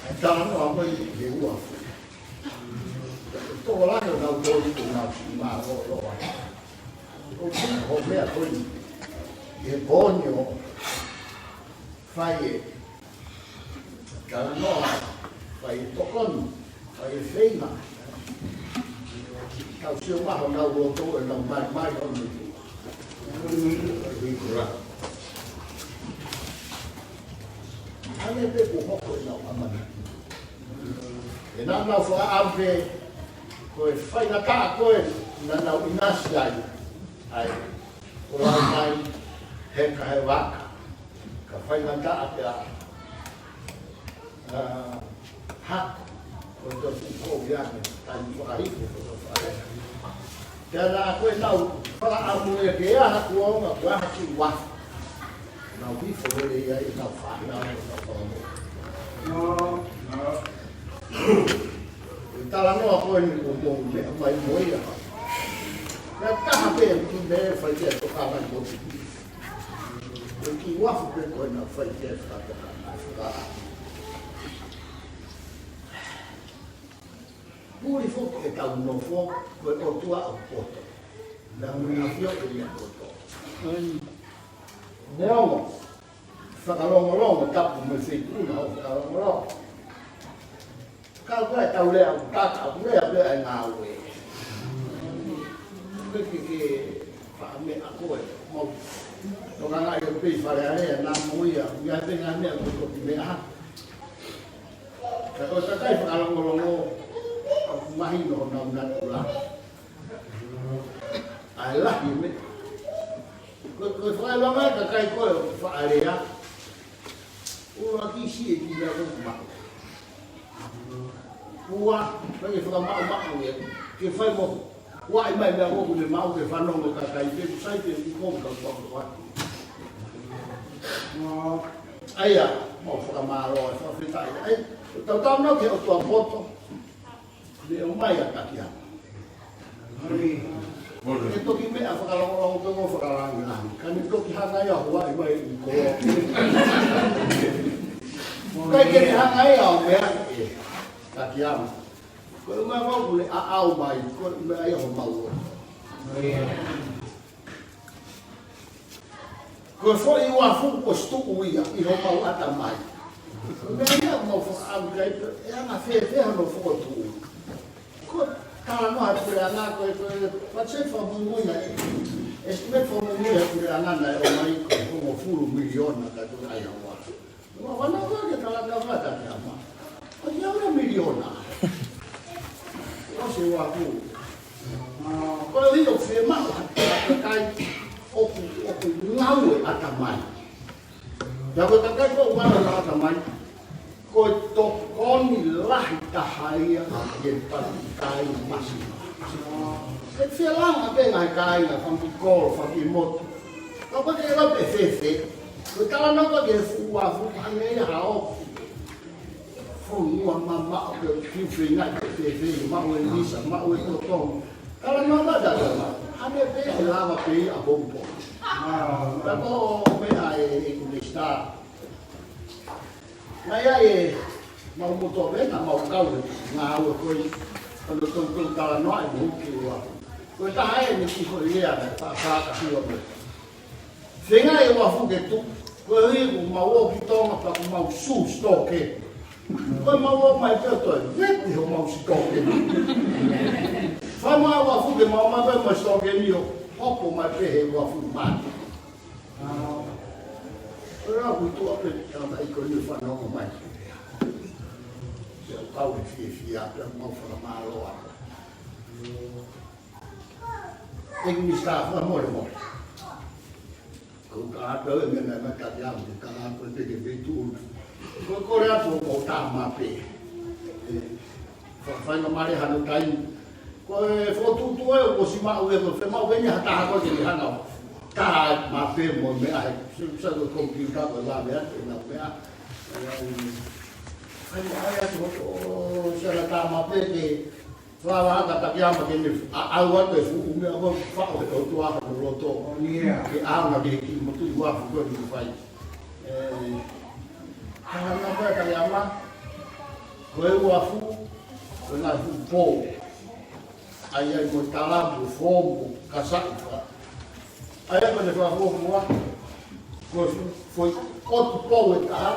ʻAi talanoa ko ē he uafu. Tokolahi ʻo nau tolu ko nau mālōlō ai. ʻO ki ho meʻa ko eni. He pō ni ʻo fai e talanoa. Fai e tokoni, fai e feinga. Tau sio mai honau loto ʻenau maimai ʻo ne tua. Hangē pē kuo hoko ʻenau ʻamanaki. ʻE naʻa nau fakaʻamu pē, ko e faingataʻa ko ē naʻa nau ʻinasi ai. ʻAi, ko lau mai, heka he vaka. Ka faingataʻa pē ʻa, ʻa, hako, ko e tofu ko ia me, taimi fakahifo, ko e tofu fakahifo. Tēlā ko ʻenau fakaʻamu ia ke ʻaha kuonga, ko e ʻaha ki ua. Nau hifo lele ia ʻi nau fānau, nau fānau. No, no. E talanoa ko eni ko mou meʻa mai mo ia. Naʻe taha pē ki me fai ke toka mai mo. Ko e kiʻi uafu pē ko ē naʻe fai ke fakatoka mai faka. Puli foki ʻetau nofo, ko e ʻOtua ʻo poto. Naʻa mui na fio ke ia poto. Neongo, fakalongolongo, tapu mo e feituʻu naʻa fakalongolongo. Ka ko e tau lea ʻo taka, ʻo lea pē ʻa e ngāue. Ko e ke, ke faʻa meʻa ko ē, mau. Toka ngā i o pei Fale Alea, naʻa mo ia, ia pē ngā meʻa ko e toki meʻa. Ka ko e kakai fakalongolongo, ʻoku mahino honau natula. ʻA e lahi e meʻa. Ko, ko e fakaʻilonga e kakai ko ē ʻoku faʻa lea. ʻUluaki siʻi e kiʻi meʻa ko ē ʻoku maʻu. Ua, ko e fakamaʻumaʻu ia. Ke fai mo. Ua ʻi mai meʻa ko ē ʻoku ne maʻu ke fanongo kakai pē, kusai pē ʻoku kau pau pau. ʻAia, mau fakamālō, fakafetaʻi. ʻAi, tau tau nau ke ʻOtua poto. Ne ʻomai ʻa Takiama. Ke toki meʻa fakalongolongo pe mo fakalangilangi. Ka ne toki hanga ia ʻo huaʻi mai ʻi koloa. Kai ke ne hanga ia ʻo meʻa ʻe Takiama. Ko e meʻa mau kule ʻaʻau mai, ko e meʻa ia homau. Ko e foʻi uafu ko e situʻu ia ʻi homau ʻatamai. Ko e meʻa ia mau fakaʻamu kai pē, ʻe anga fēfē hano fokotuʻu. Ko e talanoa atu pē ʻa e ngā ko e, ko e, patiseti fakamuimui naʻe. Estimate fakamuimui atu pē ʻa e ngā naʻe ʻomai ko e hongofulu miliona ka ko e ʻai hau ua. Ua wana ua ke talanoa atu ki ama. Ko ia ua miliona. ʻOsi e uafu. Ko e ʻuhi ʻoku fiemaʻu ha kakai ʻoku, ʻoku ngāue ʻatamai. Pea ko e kakai ko ē ʻoku ngāue ʻatamai, ko e tokoni lahi taha ia ki he palikai masi. ʻE fie langa pē ngaahi kāinga, fanga kiʻi kolo, fanga kiʻi motu. Ka ko e ke lau pē fēfē. Ko e talanoa ko ē ki he fuʻu uafu, ʻa e meʻa ia ha ʻoku. Fonua mamaʻo ke fiu feinga ke fēfē, maʻu e visa, maʻu e totongi. Talanoa ka talanoa, hane pē ʻe lava pē ia ʻa Pongipongi. Ka ko e meʻa ē, ʻEiki Minisitā. Naʻe ʻi ai e mau motu pē naʻa mau kau he ngāue ko ē, ʻo ne toutou talanoa e motu ki ua. Ko e taha eni ki ko ia naʻe faʻa faʻa ka hua mo. Feinga e uafu ke tuʻu, ko e ʻuhi kuo mau ō ki Tonga pea kuo mau sū sitoke. Ko e mau ō mai pē ʻo toe, vepi homau sitoke. Fai mai e uafu ke mau mai pē mo e sitoke ni ʻo hopo mai pē he uafu mai. Ko e ʻuhi tuʻa pē, tangata ʻi ko ni fanongo mai. Pea kau he fiefia, pea mau fakamālō atu. ʻEiki Minisitā, fakamolemole. Ko e ka ʻatā e meʻa naʻe mata ki au, ke ka ʻatā e peke veitu una. Ko e kole atu ʻo tā mape. ʻE, fa-, fai ma mare hano taimi. Ko e fokotuʻutuʻu ē, ʻosi maʻu ē, ko e fiemaʻu eni ha taha ko ē ke ne hanga ʻo tā mape mo e meʻa he. Sai, sai ko e komipiuta ko e vave atu, ʻenau meʻa. ʻE, fai ma ai atu ʻo, ʻo, sai la tā mape ke Fala aka Takiama ke ne ʻaʻau atu e fuʻu meʻa ko e faʻo he ʻOtua hano loto. Ke ʻaonga ke kiʻi motuʻi uafu ko eni fai. ʻE, hanga na ko e Takiama, ko e uafu, ko e ngaahi fuʻu pō. ʻAi ai mo e talamu, fomu, kasaʻi fa. ʻAi ai ko ʻene fakafuofua, ko e fuʻu foʻi ʻotu pō ʻe taha,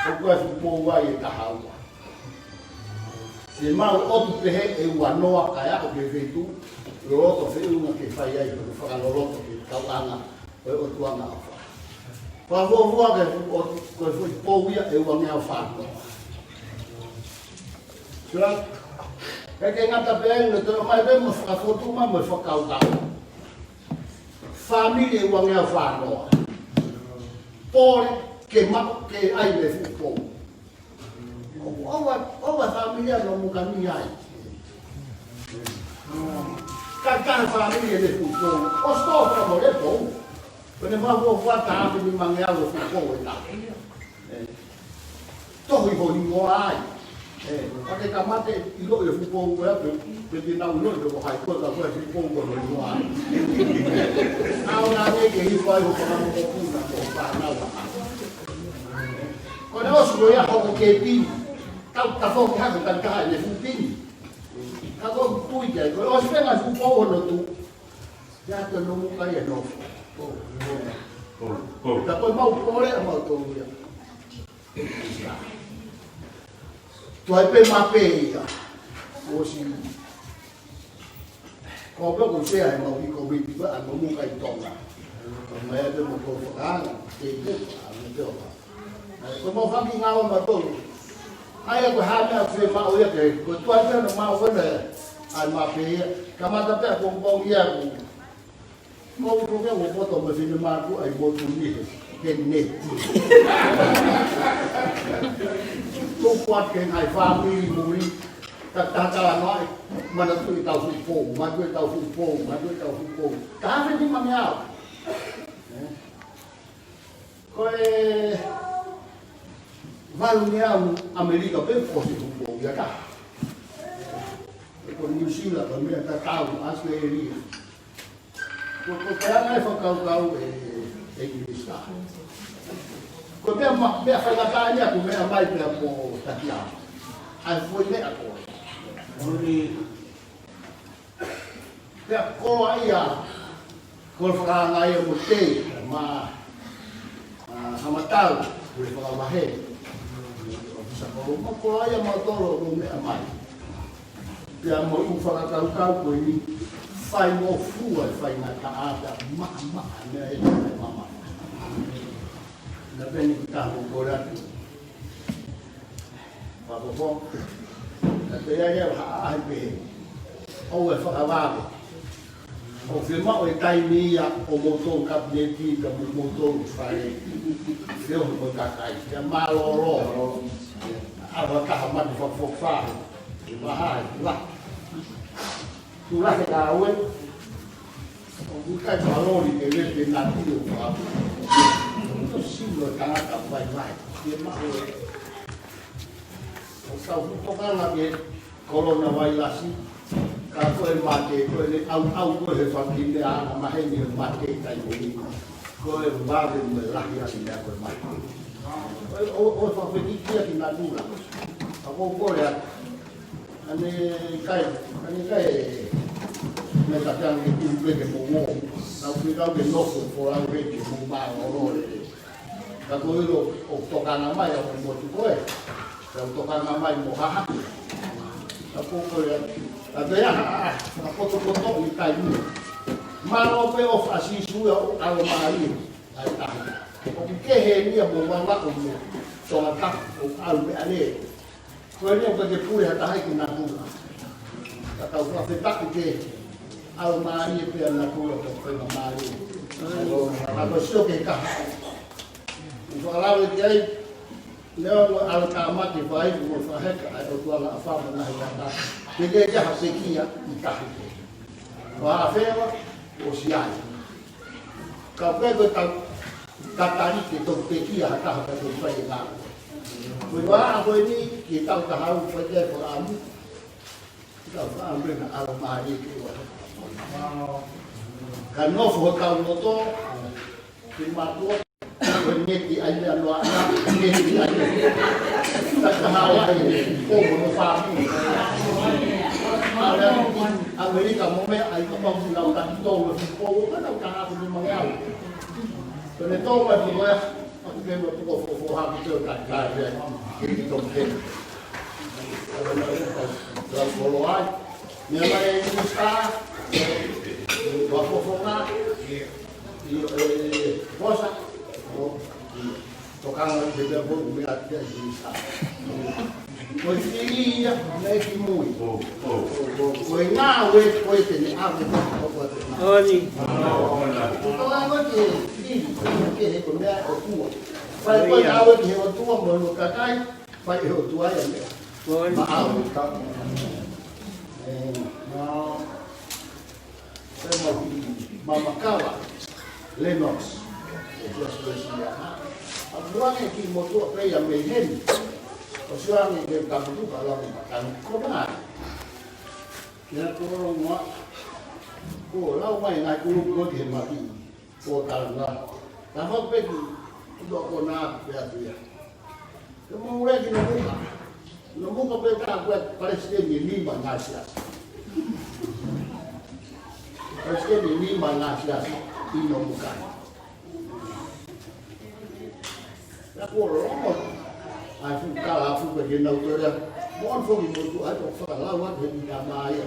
ʻo ko e fuʻu pō ai ʻe taha ua. Te mau ʻotu pehē ʻe ua noa kae aʻu ki he feituʻu loloto feʻunga ke fai ai hono fakaloloto ki he tauʻanga ʻo e ʻOtua ʻofa. Fakafuofua ke ʻotu ko e foʻi pou ia ʻe uangeau fā noa. Sila, ʻikai ke ngata pē ai, ne toe ʻomai pē mo e fakafotu mai mo e fakakaukau. Fāmili ʻe uangeau fā noa. Pole ke maʻu ke ʻai e fuʻu pou. ʻOua, ʻoua, ʻoua fāmili ʻa Nomuka ni ai. Ka, ka fāmili ʻe fuʻu pou. ʻOsi tō fakamolemole pou. Ko ʻene fakafuofua taha afe nimangeau e fuʻu pou ʻe taha. Ē. Tohi ho hingoa ai. Ē, ʻoua ke kamata ʻiloʻi e fuʻu pou ko ē, pe, pe te nau ʻiloʻi pe ko hai koe ka ko e fuʻu pou ko ho hingoa ai. ʻAonga ange ke hifo ai ho fanga mokopuna mo ho fānau. Ko ʻene ʻosi ko ia hoko ke pini. Tau tafo ke hake tantaha ʻene fuʻu pini. Ka ko e kui ke, ko e ʻosi pē ngaahi fuʻu pou hono tuʻu. Ia te Nomuka ia nofo. Pou, pou. Pou, pou. Ka ko e mau pole ʻa mautolu ia. Tuai pē mape ia. ʻOsi. Ko pē ko sea e mau i komiti ko ē ʻa Nomuka ʻi Tonga. Ko mai ʻa te mo ko fakaanga, ke te ʻa me te oka. Ko mau faki ngāue mautolu. ʻAi ko e hā meʻa ʻoku fiemaʻu ia ke, ko e tuai pē ʻa mautolu ʻa e mape ia. Kamata pē ʻa pongipongi ia ku. Mau ko ke mo poto mo finemātuʻa ʻi motu ni he, he neti. Tuku atu ke ngaahi fāmili muli, ka tatala noa, manatuʻi ʻetau fuʻu pou, manatuʻi ʻetau fuʻu pou, manatuʻi ʻetau fuʻu pou. Taha afe nimangeau. Ē? Ko e valungeau ʻAmelika pē ko e fuʻu pou ia ka. Ko New Zealand, ko e meʻa tatau, Australia. Ko, ko e anga e fakakaukau ʻe, ʻe ʻIngilisitā. Ko e meʻa ma-, meʻa faingataʻa ia, ko e meʻa mai pea mo Takiama. ʻAi foʻi meʻa ko ē. Moni, pea ko ia, ko e fakaanga ia mo te, ma, a, Hamatau, ko e fakavahe. ʻOfisa ko, ma ko ia mautolu ko e meʻa mai. Pea mo e ʻū fakakaukau ko eni, faingofua e faingataʻa, maʻamaʻa meʻa e taʻe mama. Na peni ki taha mo kole atu. Fakafo. Na te ia ia ha ai pē. ʻOua ʻe fakavave. ʻOku fiemaʻu e taimi ia ʻo moutolu kapineti ka mo moutolu fale. Feohi mo e kakai. Pea mālōlō. ʻAlu ha taha mate fakafoki fahu. ʻI mahai, la. Tula he ka aue. ʻOku ʻikai paloli ke lepe na tio ka. Tō sino tangata vaivai. Ke maʻu e. ʻO kau tokanga ke korona vailasi. Ka ko e mate, ko e ʻauʻau ko e fakine a maheni e mate kai ko ni. Ko e vave mo e lahi a ki mea ko e mate. ʻO, ʻo, ʻo fakafekikia ki natula. A ko ko e a ʻAne kai, ʻane kai, me ka tau ke tū peke mo mo. Nau ke kau ke nofo, ko au ke ke mo ma o lo le. Ka ko ilo ʻo tokanga mai ʻa mo tu ko ē. Ka ʻo tokanga mai mo haha. Ka ko ko e, ka te aha, ka koto koto i kai mo. Ma o pe o fa si su ʻo alo ma ali. ʻAi tahi. ʻOku kehe ni a mo ma ma o mo. Tonga ka, ʻo alo me ale. Ko eni ʻoku ke pule ha taha ki natula. Ka tau fakafetaʻi ke ʻalomālie pea natula ka fai ma mālie. Ka ko sio ke kaha. ʻOku fakalave ki ai, leo mo ʻalo tāmate fai, mo fakaheka, ʻai ʻo tuala a fama na he kata. Ke ke kaha pekia ʻi tahi. Ko a fewa, ʻo si ai. Ka pē ko tau tatali ke tau pekia ha taha ka tau fai e ngāue. Ko e vā ko eni ke tau taha u fai ke fakaamu. Tau fakaamu na ʻalomālie ke ua. Ka nofo ho kau loto, ke mātua, ko e neti ai mea noa na, neti ai. Ka taha ua e, ko mo no fāmi. ʻAmelika mo mea ai ka mau lau taki tolu, ko ka nau taha aku ni mangeau. Pene tō mai ki koe, ʻoku ke mo tuko fofo haku teo kai kai pea, ke ki tō ke. Alo na uka. Meʻa mai e minisitā, ʻo fofonga, ʻio, e, posa, ʻo, ʻio. Tokanga ki he meʻa ko ē, meʻa atu ia e minisitā. Ko e fili ia, meʻa ki mui. Ko, ko, ko e ngāue, ko e te ne ʻave, ko, ko e te ne. ʻOni. Ko e ngāue ki he fili, ki he ko e meʻa ʻOtua. Fai ko e ngāue ki he ʻOtua, mo e kakai, fai ʻe he ʻOtua ia e meʻa. ʻOni. Maʻau, ka. E, no. Pea mo Mama Kala Lennox, e First President ia. ʻA, ʻoku ʻi ai e kiʻi motuʻa pē ia mei heni. ʻOsi ʻange ke ka motuʻa lau ma tanu kona. Kia koro ngoa. Ko lau mai ngai kuru ko ki he maki. Ko tala na. Tafa peki, kuo kona pē atu ia. Ke mou lea ki Nomuka. Nomuka pē tā ko e palesiteni nima ngaahi siasi. Palesiteni nima ngaahi siasi ʻi Nomuka. Pea kuo longo. ʻAi fuʻu kalafu pē ke nau tō lea. Mo ʻan foki motuʻa ʻo fakalau atu he nima ia.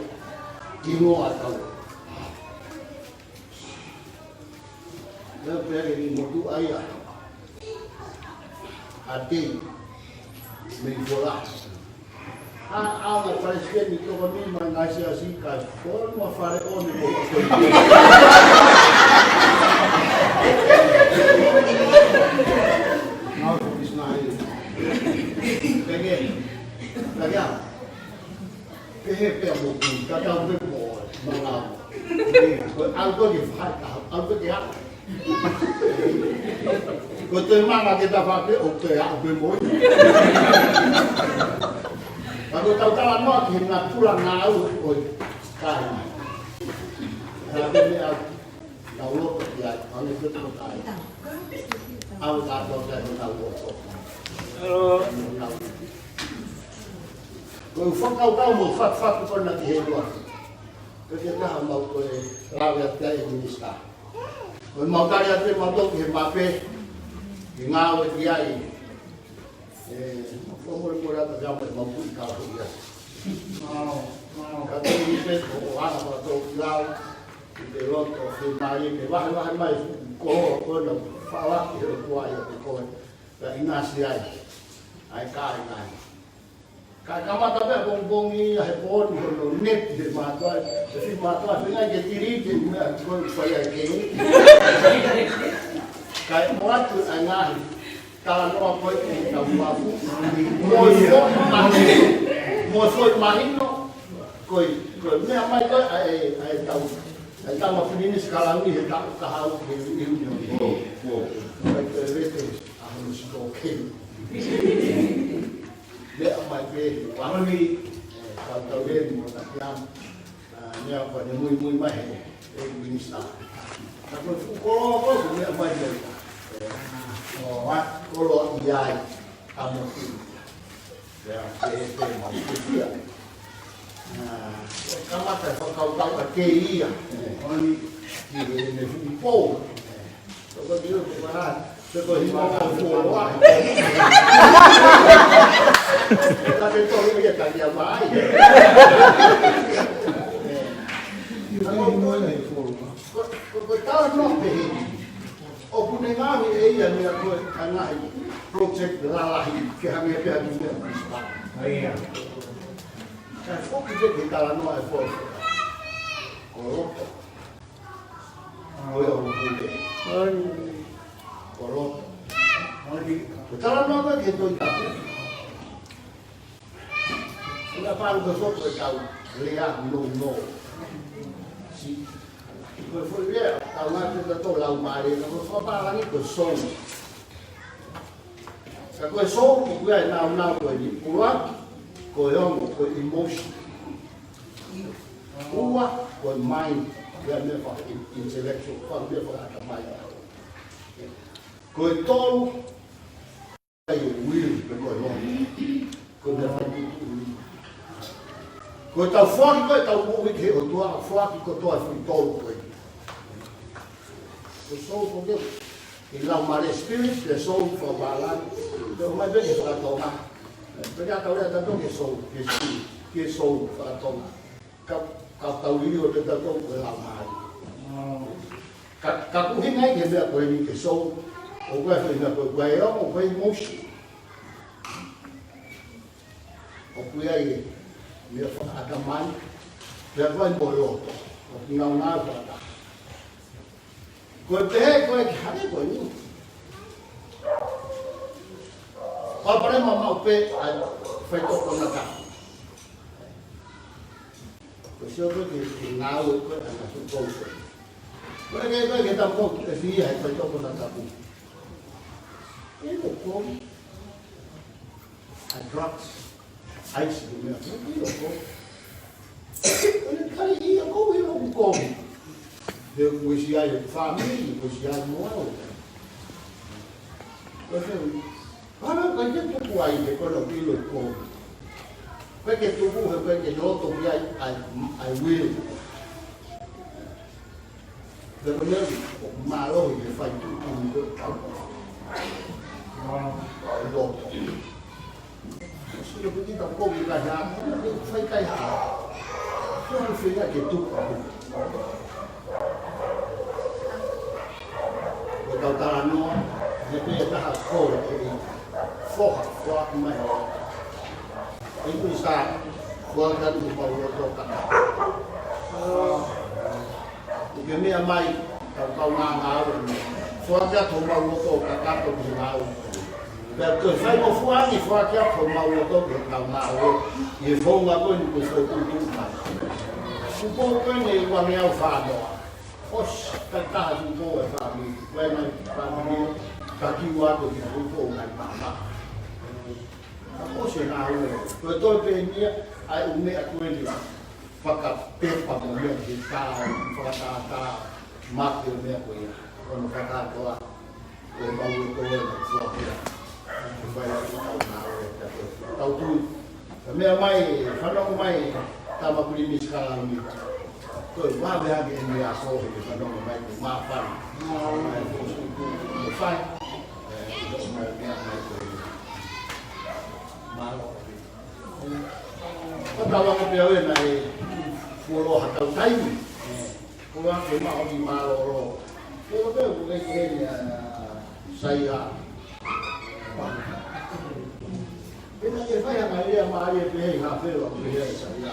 Ki ngoa tau. Lea pē ke ni motuʻa ia. ʻA Tei. Mei Kola. ʻA, ʻa, ʻa, palesiteni toko nima ngaahi siasi ka ko ma fale ʻo ne ko ko. Ngau ko pisna ia. Peke. Peke. Pehē pea mo kui, ka tau pē mo, mo ngau. Ko, ʻalu ko ke fai, ʻalu ko ke ʻalu. Ko te manga ke ta fake, ʻo te ʻalu pē mo. Ka ko tau talanoa ki he natula ngau, ʻoi, kai mai. Ka ko me ʻalu, nau loto ki ai, ʻalu pē ko kai. ʻAlu ka tau kai, nau loto. Hello. Nau loto. Ko e fakakaukau mo e fakafakatuʻu ko ena ki he ʻOtua. Ko e taha mau ko e lave atu ai e minisitā. Ko e mau tali atu e mau toki he mape. Ke ngāue ki ai. E, mau fua mole mole atu ke ʻamu e mau kui kala hui atu. Ka ko e ʻi pe ko o ana pa tō ki lau. ʻI pe loto o fenai ke vahe vahe mai. Ko, ko e nau fala ki he ʻOtua ia ko e. Ka ʻinasi ai. Ai ka ʻinasi. Ka kamata pē pongipongi ia he pō ni hono neti he mātuʻa, he fili mātuʻa, fengai ke tiliti e meʻa ko e fai ai ke. Kae ʻoatu ʻa e ngaahi talanoa ko ē ki he kau mafu. Mo e foʻi mahino. Mo e foʻi mahino. Ko e, ko e meʻa mai ko ē ʻa e, ʻa e tau. ʻA e tau ma fininisi ka launi he taʻu ka hau ke iu ni o. Ko e, ko e vete ʻa hono sito ke. Meʻa mai pē he ʻaho ni, e, kau tau heni mo Takiama, a, meʻa ko ʻene muimui mai he, he minisitā. Ka ko e fuʻu koloa ko ē, meʻa mai pē. E, ʻo, a, koloa ʻi ai, ka mo ki. Pea, pea, pea, mau ki ia. A, kamata fakakaukau ʻa Tei ia. ʻOni, ki he ne fuʻu pou. Toko tio, toko hā. Toko hima, toko fua. Ka te tohi ia ka ia mai. Ko, ko, ko, ko tau no pe hiki. ʻOku ne ngaohi ʻe ia meʻa ko e ngaahi project lalahi ke hangē pē ha kiʻi meʻa munisipā. Ia. Ka foki pē ke talanoa e fo. Ko loto. Ko e ʻoku pule. ʻOni. Ko loto. ʻOni. Ko talanoa ko e ke toi kapu. Ina pālu ko e foʻi ko e tau lea nounou. Si. Ko e foʻi lea, tau ngā te tatou lau mālie, ka ko e fakapālangi ko e soul. Ka ko e soul, ko ia e naunau ko e liʻuluaki, ko e ongo, ko e emotion. Ua, ko e mind, ko e meʻa faka-intellectual, ko e meʻa fakaʻatamai. Ko e tolu, ʻa e will, pe ko e loto. Ko e meʻa fai tuʻutuʻuni. Ko e tau foaki ko e tau moʻui ki he ʻOtua, foaki kotoa e foʻi tolu ko ē. Ko e soul ko ē, ke lau mālie spirit, ke soul fakapālangi, ke ʻomai pē ke fakatonga. Pea ka tau lea tatou ke soul, ke spirit, ke soul fakatonga. Ka, ka tau ʻilo ʻe tautolu ko e lau mai. Ka, ka ʻoku ʻuhinga ia ki he meʻa ko eni ke sou, ʻoku ʻi ai e foʻi meʻa ko e, ko e ongo, ko e motion. ʻOku ʻi ai e meʻa fakaʻatamai, pea ko e mo e loto. ʻOku ngaunga fakataha. Ko e pehē ko e ki hake ko eni. Ko e palopalema maʻu pē ʻa e faitoʻo konatapu. Ko e sio ko e ke, ke ngāue ko e ʻa e ngaahi tuʻu ko ē. Ko e ke, ko e ke tau ko e fie ʻa e faitoʻo konatapu. ʻIlo ko ʻa e drugs, ʻaisi, ko e meʻa, ʻilo ko. ʻOku ne kali ia ko e ʻilo ko. He ʻoku ʻi ai e fāmili, ʻoku ʻi ai mo au. Ko e fēfē, ʻoku ʻikai ke tuku ai he ko e ʻilo ko. ʻOku ʻikai ke tuku he ʻoku ʻikai ke loto ki ai ʻa e, ʻa e will. Pea ko e meʻa ʻoku mālohi he fai tuʻutuʻuni ko e tau. Mālohi e loto. Sio pē ki he tau kovi kai hā, fai kai hā. Sio ʻoku feinga ke tuku. Ko e tau talanoa, he pē taha ko e foha, foha mai. ʻE kui sa, foha ka tu mau loto ka. ʻI he meʻa mai, tau kau ngā ngāue. Foaki atu homau loto kakato ki he ngāue. Pea ko e fai mo fuani, foaki atu homau loto ki he kau ngāue. ʻI he founga ko eni ko e foʻi tuʻutuʻuni mai. Tupou ko eni ʻe uangeau fānoa. ʻOsi, ka taha tupou e fāmili. Ko e ngaahi fāmili, ka kiu atu ki he tupou ngaahi māmā. Ka ʻosi e ngāue. Ko e toe pē eni ia, ʻa e ʻū meʻa ko eni. Fakapepa mo e meʻa ke tau, fakatātā, mate ʻo e meʻa ko ia. Ko hono fakakātoa, ko e mau e ko e na fua pea. Ko e fai atu ʻa e ngāue, ka ko e tau tui. Ka meʻa mai, fanongo mai, tama Pilinisi Kalauni. Ko e vave ange ʻene ako, he fanongo mai, ko e māfana. Māfana, ko e suku, ko e fai. ʻE, ko e mai, meʻa mai, ko e. Mālō. Ko tau anga pē au ē naʻe fuoloa ha tau taimi. Ko ʻeku maʻu ʻi mālōlō. Ko ʻeku pē ʻoku kei kei ni a Saia. Pena ke fai anga ia mā ia pē hei hafela ʻo pē hei Saia.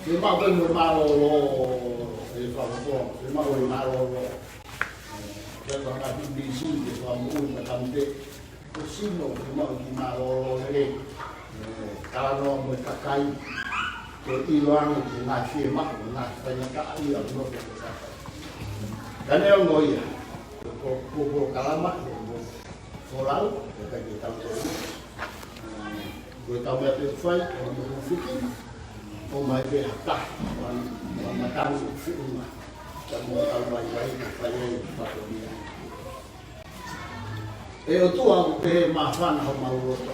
Ke maʻu pē mo mālōlō e whakapō. Ke maʻu e mālōlō. Ke fakaʻuhinga ke fakamoʻui mo e kamite. Ko e sino ke maʻu ki mālōlō lelei. Talanoa mo e kakai. Ko e ʻiloange ke ngaahi fiemaʻu, ngaahi faingataʻaʻia ʻo e kakai. Ka neongo ia. Ko, ko, ko polokalama, ko, ko folau, ko e kakai ke tau tau. Ko e tau meʻa pē fai, ko e meʻa fiki. ʻO mai pē ha taha, ʻo, ʻo matangi fiʻunga. Ka mo tau mai vai, ka fai ai, ka fai ai. ʻE ʻOtua ʻoku pehē māfana homau loto.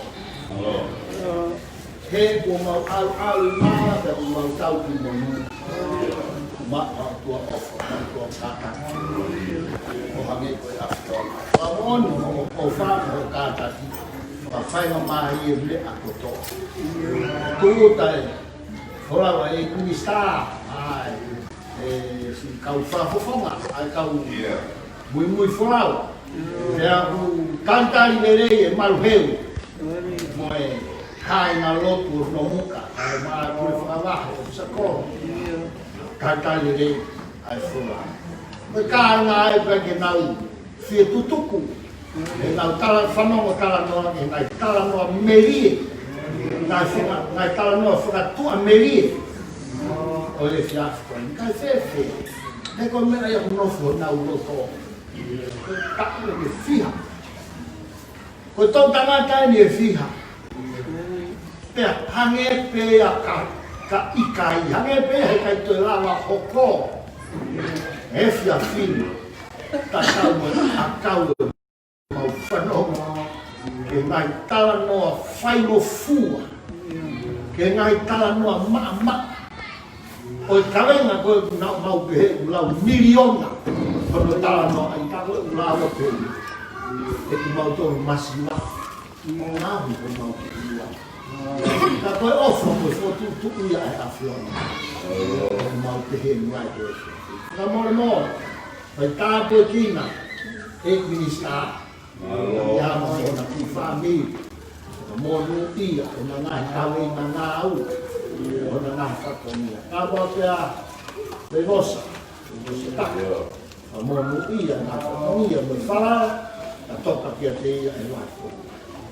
He kuo mau ʻalu ʻalu ʻi mala, pea kuo mau tau ki monū. Maʻa ʻOtua ʻofa, ʻOtua kātaki. ʻO hangē ko e ʻAfiona. Pea moʻoni hoʻo ʻofa mo hoʻo kātaki. Pea fai mai e meʻa kotoa. Kuo tai. Folau ʻa e Kuini Sā, ʻa e, e, siʻi kau fakafofonga, ʻa e kau muimui folau. Pea ʻoku talitali lelei e malu heu. Mo e kāinga lotu ʻo Nomuka, ʻa e mātuʻa fakavahe ʻo Sako. Talitali lelei ʻa e folau. Mo e kāinga ai pea ke nau fie tutuku. ʻE nau tala fanongo talanoa, ʻe ngaahi talanoa melie. Ngaahi faka-, ngaahi talanoa fakatuʻamelie. ʻO e fiafi ko eni, kae fēfē. He ko e meʻa ia ʻoku nofo honau loto. Taʻu ʻe fiha. Ko e toʻutangata eni ʻe fiha. Pea hangē pē ia ka, ka ʻikai, hangē pē ia he ʻikai toe lava hoko. He fiafine. Tatau mo e ʻakau ʻemau fanongo. Ke ngaahi talanoa faingofua. Ke ngaahi talanoa maʻamaʻa. ʻO e kavenga ko ē naʻa mau pehē ʻoku lau miliona. Ko hono talanoa ʻa e ʻikai ko ē ʻoku lau pē. ʻE kimautolu masiva. Mo ngaahi ko mau ki ua. Ka ko e ʻofa ko e fokotuʻutuʻu ia ʻa e ʻAfiona. Ko mau pehē ni ai ko e. Ka mole mo. Fai tāpuekina ʻEiki Minisitā. Ia mo hona kiʻi fāmili. Monūʻia ʻena ngaahi kaveinga ngāue. Hona ngaahi fatongia. Ka ua pea. Velosa. Velosa. Ka monūʻia ʻena fatongia mo e falala, ka toka kiate ia ʻi he lahi.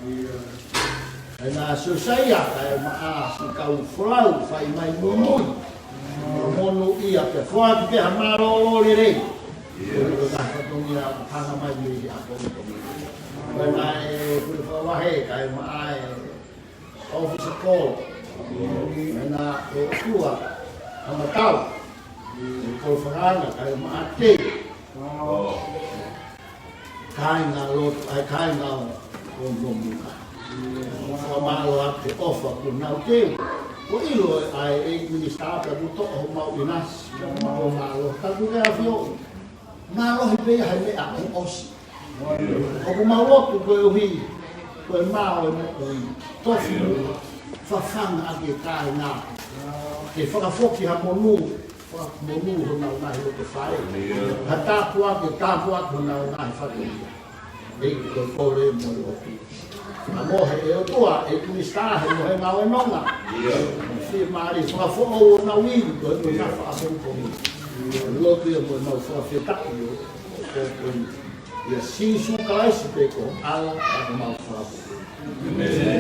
ʻEna Siosaia, kae ʻumaʻā siʻi kau folau, fai mai muimui. Monūʻia pea foaki pē ha mālōlō lelei. Ko e ngaahi fatongia ʻoku hanga mai mei he ʻapongipongi. Ko e ngaahi e kule fakavahe, kae ʻumaʻā e ʻofisa kolo. ʻEna ʻOtua, ʻa matau. E kolo fakanga, kae ʻumaʻā te. Kāinga lotu, ʻa e kāinga ʻo Nomuka. Fakamālō atu he ʻofa kuo nau teu. Ko e ʻilo ʻa e ʻEiki Minisitā pea kuo toʻo homau ʻinasi, pea mau mālō, ka kuo ke ʻafio. Mālohi pē ia he meʻa kuo ʻosi. ʻOku mau lotu koeʻuhi ko e mā ʻo e moʻui. Tofi, fafanga ʻaki e kāinga. Ke fakafoki ha monū, fakamonū honau ngaahi loto fai. Ha tāpuaki, tāpuaki honau ngaahi fatongia. ʻEiki ko e kole mo e lotu. ʻA mo he ʻe ʻOtua, ʻEiki Minisitā, he mo e ngāue nonga. Fiemālie, fakafoʻou honau ivi, ko e mo e nafa ʻapongipongi. Lotu ia mo e mau fakafetaʻi ʻo, ʻo, ʻo, ʻia Sīsū Kalaisi pē ko e ʻAlo ʻa e mau Fakamoʻui.